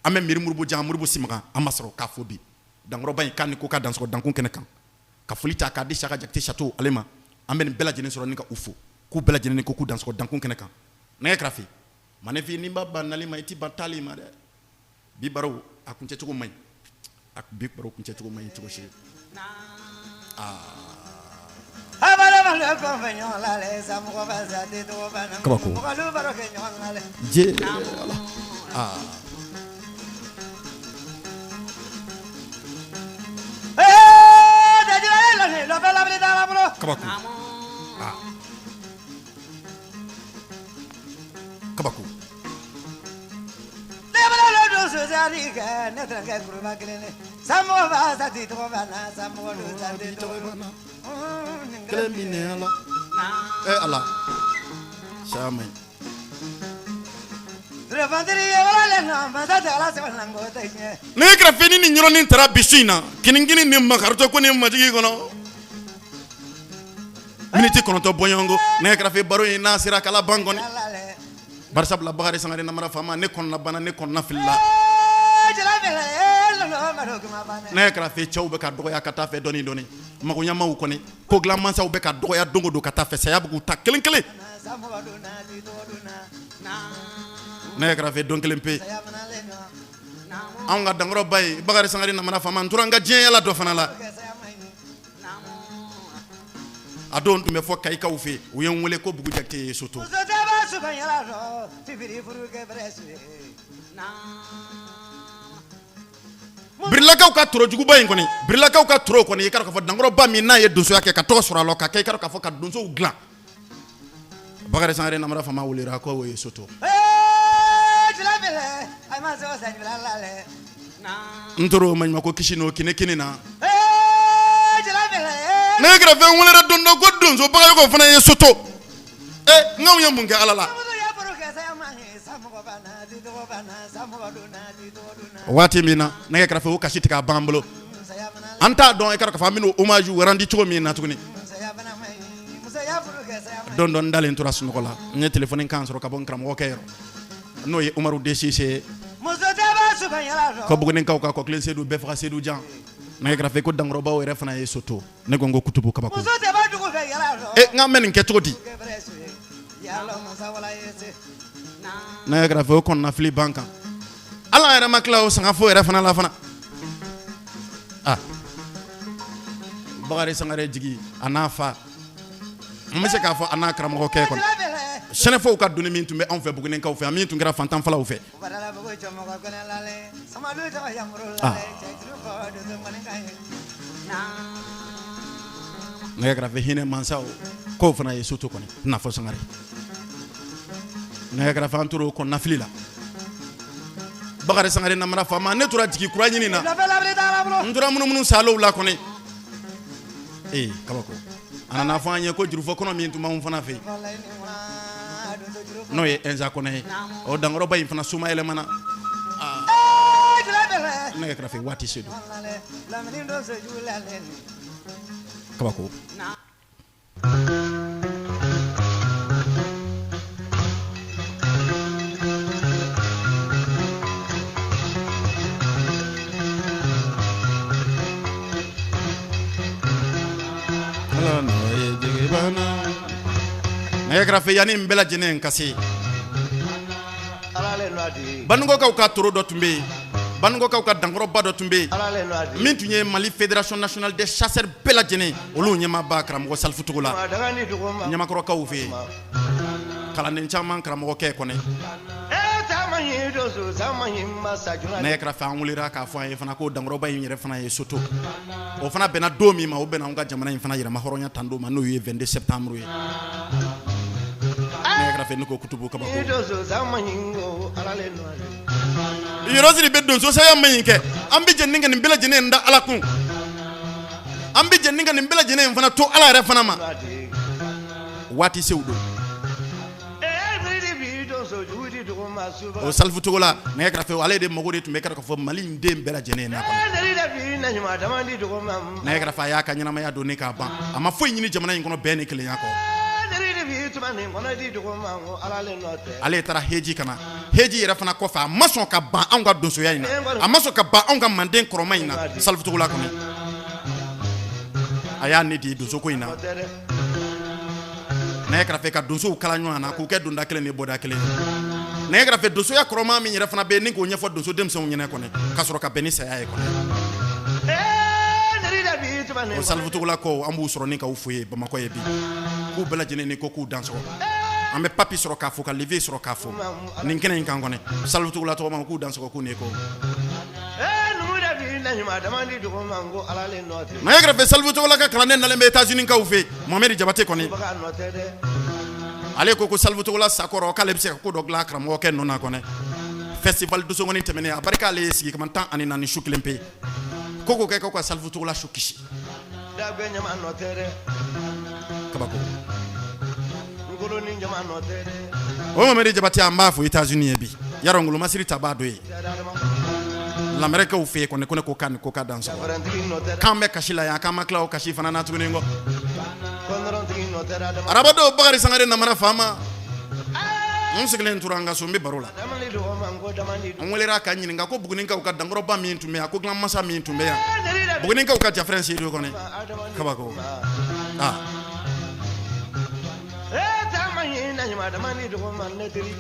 An bɛ miiri Moribo Jan, Moribo Simaga, an b'a sɔrɔ k'a fo bi. Dankɔrɔba in k'a ni ko k'a dansɔgɔ dankun kɛnɛ kan, ka foli ta k'a di Saka Jakite Sato ale ma. An bɛ nin bɛɛ lajɛlen sɔrɔ ni ka u fo, k'u bɛɛ lajɛlen ni ko k'u dansɔgɔ dankun kɛnɛ kan. Nɛgɛ kɛrɛfɛ, manifin, n'i ma ban nali ma, i tɛ ban taali ma dɛ. Bi baro a kuncɛcogo man ɲi, a bi baro kuncɛcogo man ɲi cogo si. Kabako je ala aa. Kabako aa, kabako. Kelen min ala, ala saya man ɲi. Nɛgɛ kɛrɛfɛ, ni nin yɔrɔnin taara bi su in na, kinikini ni makaritɔ ko ni majigi kɔnɔ, miniti 9 bɔɲɔgɔnko. Nɛgɛ kɛrɛfɛ, baro in n'a sera kala ban kɔni, barisabula Bakari Sangare namara faama, ne kɔnɔna bana, ne kɔnɔna filila. Nɛgɛ kɛrɛfɛ, cɛw bɛ ka dɔgɔya ka taa fɛ dɔɔni dɔɔni, magoɲamaw kɔni, ko dilan mansaw bɛ ka dɔgɔya don o don ka taa fɛ, saya bɛ k'u ta kelen kelen. Nɛgɛ kɛrɛfɛ, don kelen pe, anw ka dankɔrɔba ye Bakari Sangare namara faama, n tora n ka diɲɛ yala dɔ fana la. A don tun bɛ fɔ Kayikaw fɛ, u ye n wele ko Bugu Jakite ye soto. Birilakaw ka torojuguba in kɔni, Birilakaw ka toro kɔni, i k'a dɔn k'a fɔ dankɔrɔba min n'a ye donsoya kɛ ka tɔgɔ sɔrɔ a la, ka kɛ i k'a dɔn k'a fɔ ka donsow dilan, Bakari Sangare namara faama welera ko o ye soto. N toro maɲumako kisi n'o kini kini na. Nɛgɛ kɛrɛfɛ, n welera don dɔ ko donso Bagayoko fana ye soto. Ɛ, n k'anw ye mun kɛ Ala la? Waati min na, nɛgɛ kɛrɛfɛ, o kasi tigɛ a b'an bolo, an t'a dɔn i k'a dɔn k'a fɔ an bɛna hommage rendre cogo min na tuguni. Don dɔ, n dalen tora sunɔgɔ la, n ye téléphone kan sɔrɔ ka bɔ n karamɔgɔkɛ yɔrɔ, n'o ye Umaru D Sise, ko Bugunikaw ka kɔkilen Sedu bɛɛ faga Sedu jan. Nɛgɛ kɛrɛfɛ, ko dankɔrɔbaw yɛrɛ fana ye soto. Ne ko n ko kutubu, kabako. E, n k'an bɛ nin kɛ cogo di? Nɛgɛ kɛrɛfɛ, o kɔnɔnafili ban kan, ala yɛrɛ ma tila o sangafo yɛrɛ fana la fana. Ah, Bakari Sangare jigi a n'a fa, n bɛ se k'a fɔ a n'a karamɔgɔkɛ kɔnɔ, sɛnɛfɔw ka doni min tun bɛ anw fɛ Bugunikaw fɛ, min tun kɛra fantan falaw fɛ. Ah, nɛgɛ kɛrɛfɛ, hinɛ mansaw k'o fana ye soto kɔni n'a fɔ Sangare. Nɛgɛ kɛrɛfɛ, an tora o kɔnɔnafili la. Bakari Sangare namara faama, ne tora jigi kura ɲini na, n tora munumunu salow la kɔni. Ee, kabako. A nana fɔ an ye ko jurufɔ kɔnɔ min tun b'anw fana fɛ yen, n'o ye Ɛnza kɔnɔ ye, o dankɔrɔba in fana suma yɛlɛmana. Nɛgɛ kɛrɛfɛ, waati se don, kabako. Nɛgɛ kɛrɛfɛ, yanni n bɛɛ lajɛlen ka se, Banikɔkaw ka toro dɔ tun bɛ yen, Banikɔkaw ka dankɔrɔba dɔ tun bɛ yen, min tun ye Mali Fédération nationale des chasseurs bɛɛ lajɛlen, olu ɲɛmaaba, karamɔgɔ Salifu Togola, Ɲamakɔrɔkaw fɛ yen, kalanden caman karamɔgɔkɛ kɔni. Nɛgɛ kɛrɛfɛ an wulila k'a fɔ an ye fana ko dankɔrɔba in yɛrɛ fana ye so to. O fana bɛnna don min ma, o bɛnna an ka jamana in fana yɛrɛmahɔrɔnya tan don ma, n'o ye 22 septembre ye. Nɛgɛ kɛrɛfɛ ne ko kutubu kabako. Yɔrɔsiri bɛ donso saya ma in kɛ, an bɛ jɛ ni ka nin bɛɛ lajɛlen da Ala kun, an bɛ jɛ ni ka nin bɛɛ lajɛlen fana to Ala yɛrɛ fana ma. Waati sew don. O Salifu Togola, nɛgɛ kɛrɛfɛ, ale de mago de tun bɛ k'a fɔ Mali in den bɛɛ lajɛlen na. Nɛgɛ kɛrɛfɛ, a y'a ka ɲɛnamaya don ne k'a ban, a ma foyi ɲini jamana in kɔnɔ bɛn ni kelenya kɔ. Ale taara heji ka na, heji yɛrɛ fana kɔfɛ, a ma sɔn ka ban anw ka donsoya in na, a ma sɔn ka ban anw ka manden kɔrɔma in na. Salifu Togola kɔni, a y'a ne di donsoko in na. Nɛgɛ kɛrɛfɛ, ka donsow kala ɲɔgɔn na k'u kɛ donda kelen ni bɔda kelen. Nɛgɛ kɛrɛfɛ, donsoya kɔrɔma min yɛrɛ fana bɛ yen ni k'o ɲɛfɔ donso denmisɛnw ɲɛna kɔni, ka sɔrɔ ka bɛn ni saya ye kɔni. O Salifu Togola ko an b'u sɔrɔ ni k'u fo ye Bamakɔ ye bi, k'u bɛɛ lajɛlen ni ko k'u dansɔgɔ. An bɛ Papi sɔrɔ k'a fo, ka Live sɔrɔ k'a fo nin kɛnɛ in kan kɔni. Salifu Togola tɔgɔma, k'u dansɔgɔ, k'u ni ko. Nɛgɛ kɛrɛfɛ, Salifu Togola ka kalanden nalen bɛ États-Unis kaw fɛ, Mohamed Jabate kɔni, ale ko ko Salifu Togola sakɔrɔ, k'ale bɛ se ka ko dɔ dilan karamɔgɔkɛ nɔ na kɔni. Festival donsokɔni tɛmɛnen, a barika ale ye sigi kama 14 su kelen pe ko k'o kɛ ka Salifu Togola su kisi. Kabako. O Mohamed Jabate, an b'a fo États-Unis ye bi. Yarɔ, ngolomasiri ta b'a dɔ ye lamɛrɛkɛw fɛ yen kɔni. Ko ne ko k'a ni ko k'a dansɔgɔ, k'an bɛ kasi la yan, k'an ma tila o kasi fana na tuguni. Kɔ arabadon, Bakari Sangare namara faama, n sigilen tora an ka so, n bɛ baro la, n welera ka ɲininka ko Bugunikaw ka dankɔrɔba min tun bɛ yan, ko dilanmasa min tun bɛ yan, Bugunikaw ka Jafrɛn Seyidu kɔni, kabako aa.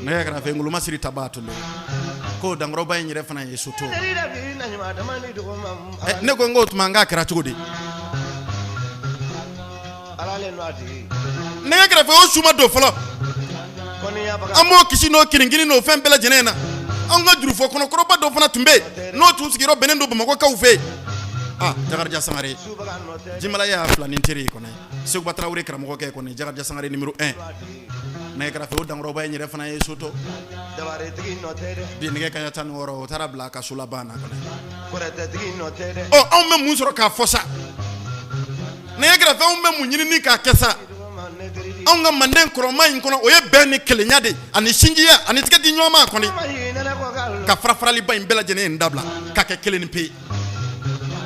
Nɛgɛ kɛrɛfɛ, ngolomasiri ta b'a tun don ko dankɔrɔba in yɛrɛ fana ye so to. Ne ko n k'o tuma n k'a kɛra cogo di? Nɛgɛ kɛrɛfɛ, o su ma don fɔlɔ, an b'o kisi n'o kirinkiri n'o fɛn bɛɛ lajɛlen na. An ka jurufɔ kɔnɔkɔrɔba dɔ fana tun bɛ yen, n'o tun sigiyɔrɔ bɛnnen don Bamakɔkaw fɛ yen. Aa, Jakarija Sangare Jimala y'a filanin teri ye kɔni, Seguba Tarawele karamɔgɔkɛ kɔni, Jakarija Sangare numéro 1. Nɛgɛ kɛrɛfɛ, o dankɔrɔba in yɛrɛ fana ye so to bi nɛgɛ kanɲɛ 16, o taara bila a ka so laban na kɔni. Ɔ, anw bɛ mun sɔrɔ k'a fɔ sa? Nɛgɛ kɛrɛfɛ, anw bɛ mun ɲini k'a kɛ sa anw ka manden kɔrɔma in kɔnɔ? O ye bɛn ni kelenya de ani sinjiya ani tigɛ di ɲɔgɔn ma kɔni, ka fara faraliba in bɛɛ lajɛlen in dabila ka kɛ kelen ni pe.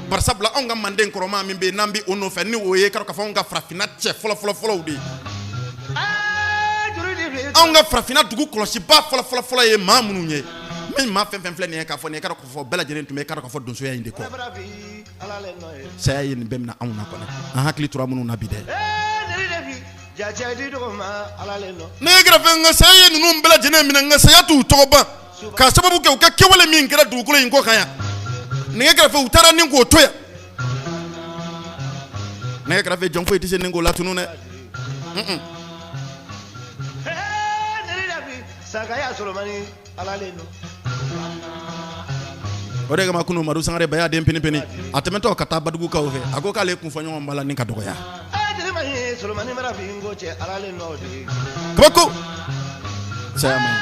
Barisabula anw ka manden kɔrɔma min bɛ yen, n'an bɛ o nɔfɛ, ni o ye k'a fɔ anw ka farafinna cɛ fɔlɔ fɔlɔ fɔlɔw de ye, anw ka farafinna dugu kɔlɔsiba fɔlɔ fɔlɔ fɔlɔ ye maa minnu ye, min maa fɛn fɛn filɛ nin ye k'a fɔ nin ye, k'a fɔ bɛɛ lajɛlen tun bɛ k'a fɔ donsoya in de kɔ. Saya ye nin bɛɛ minɛ anw na kɔni, an hakili tora minnu na bi dɛ. Nɛgɛ kɛrɛfɛ, n ka saya ye ninnu bɛɛ lajɛlen minɛ, n ka saya t'u tɔgɔ ban, k'a sababu kɛ u ka kɛwale min kɛra dugukolo in kɔ kan yan. Nɛgɛ kɛrɛfɛ, u taara ni k'o to yan. Nɛgɛ kɛrɛfɛ, jɔn foyi tɛ se ni k'o latunu dɛ. O de kama kunun, Madu Sangare Baya den pini pini, a tɛmɛtɔ ka taa Badugukaw fɛ, a ko k'ale kunfɔɲɔgɔn b'a la ni ka dɔgɔya. Kabako, saya ma ɲi.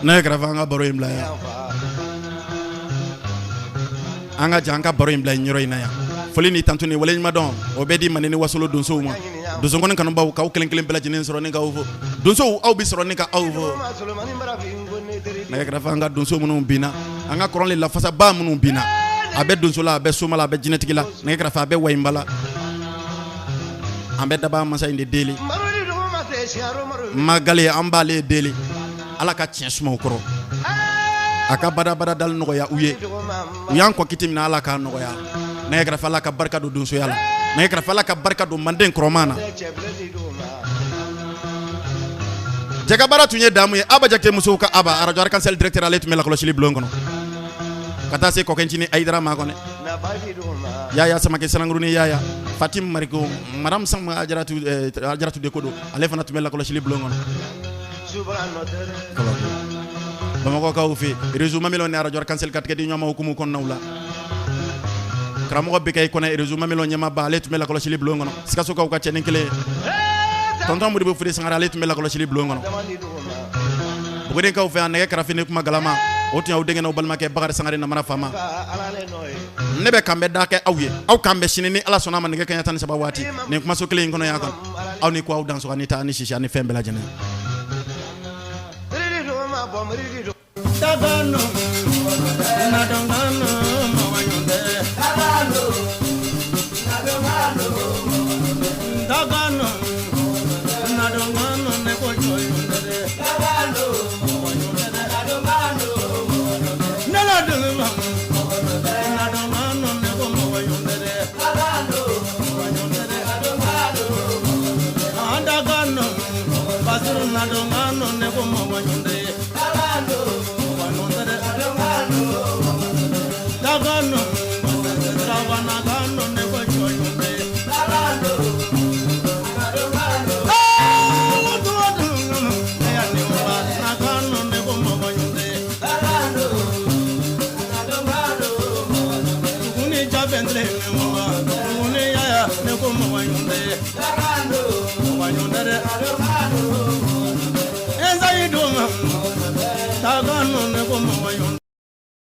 Nɛgɛ kɛrɛfɛ, an ka baro in bila yan. An ka jan an ka baro in bila in yɔrɔ in na yan. Foli ni tantu ni waleɲuman dɔn, o bɛ di Manden ni Wasolo donsow ma. Donsonkɔni kanubaw, k'aw kelen kelen bɛɛ lajɛlen sɔrɔ ni k'aw fo. Donsow, aw bɛ sɔrɔ ni ka aw fo. Nɛgɛ kɛrɛfɛ, an ka donso minnu binna, an ka kɔrɔlen lafasabaa minnu binna, a bɛ donso la, a bɛ soma la, a bɛ jinɛtigi la, nɛgɛ kɛrɛfɛ, a bɛ wayinba la, an bɛ daba masa in de deli. Magale, an b'ale deli, Ala ka tiɲɛ suma u kɔrɔ, a ka badabada dali nɔgɔya u ye. U y'an kɔ kiti min na, Ala k'a nɔgɔya. Nɛgɛ kɛrɛfɛ, Ala ka barika don donsoya la. Nɛgɛ kɛrɛfɛ, Ala ka barika don manden kɔrɔman na. Jɛkabaara tun ye damu ye. Aba Jakite musow ka Aba, arajo Arc-en-Ciel directeur, ale tun bɛ lakɔlɔsili bulon kɔnɔ, ka taa se Kɔkɛncinin Ayidara ma kɔnɛ. Yaya Samakɛ Sanangurunin Yaya Fatim Mariko madame Sama Ajaratu Ajaratu de ko don, ale fana tun bɛ lakɔlɔsili bulon kɔnɔ. Bamakɔkaw fɛ réseau Mamelɔn ni radio Arc-en-Ciel ka tigɛ di ɲɔgɔn ma hukumu kɔnɔnaw la. Karamɔgɔ bɛ kɛ i kɔnɛ réseau Mamelɔn ɲɛmaaba, ale tun bɛ lakɔlɔsili bulon kɔnɔ. Sikasokaw ka cɛnin kelen, tonton Modibo Fode Sangare, ale tun bɛ lakɔlɔsili bulon kɔnɔ. Bugunikaw fɛ yan, nɛgɛ karafe ni kuma galama, o tun y'aw denkɛ n'aw balimakɛ Bakari Sangare Namara Fama. Ne bɛ kanbɛn da kɛ aw ye, aw k'an bɛn sini ni Ala sɔnna a ma, nɛgɛ kanɲɛ 13 waati, nin kumaso kelen in kɔnɔ yan kan. Aw ni ko, aw dansɔgɔ ni ta ni sisi ani fɛn bɛɛ lajɛlen. Ne ko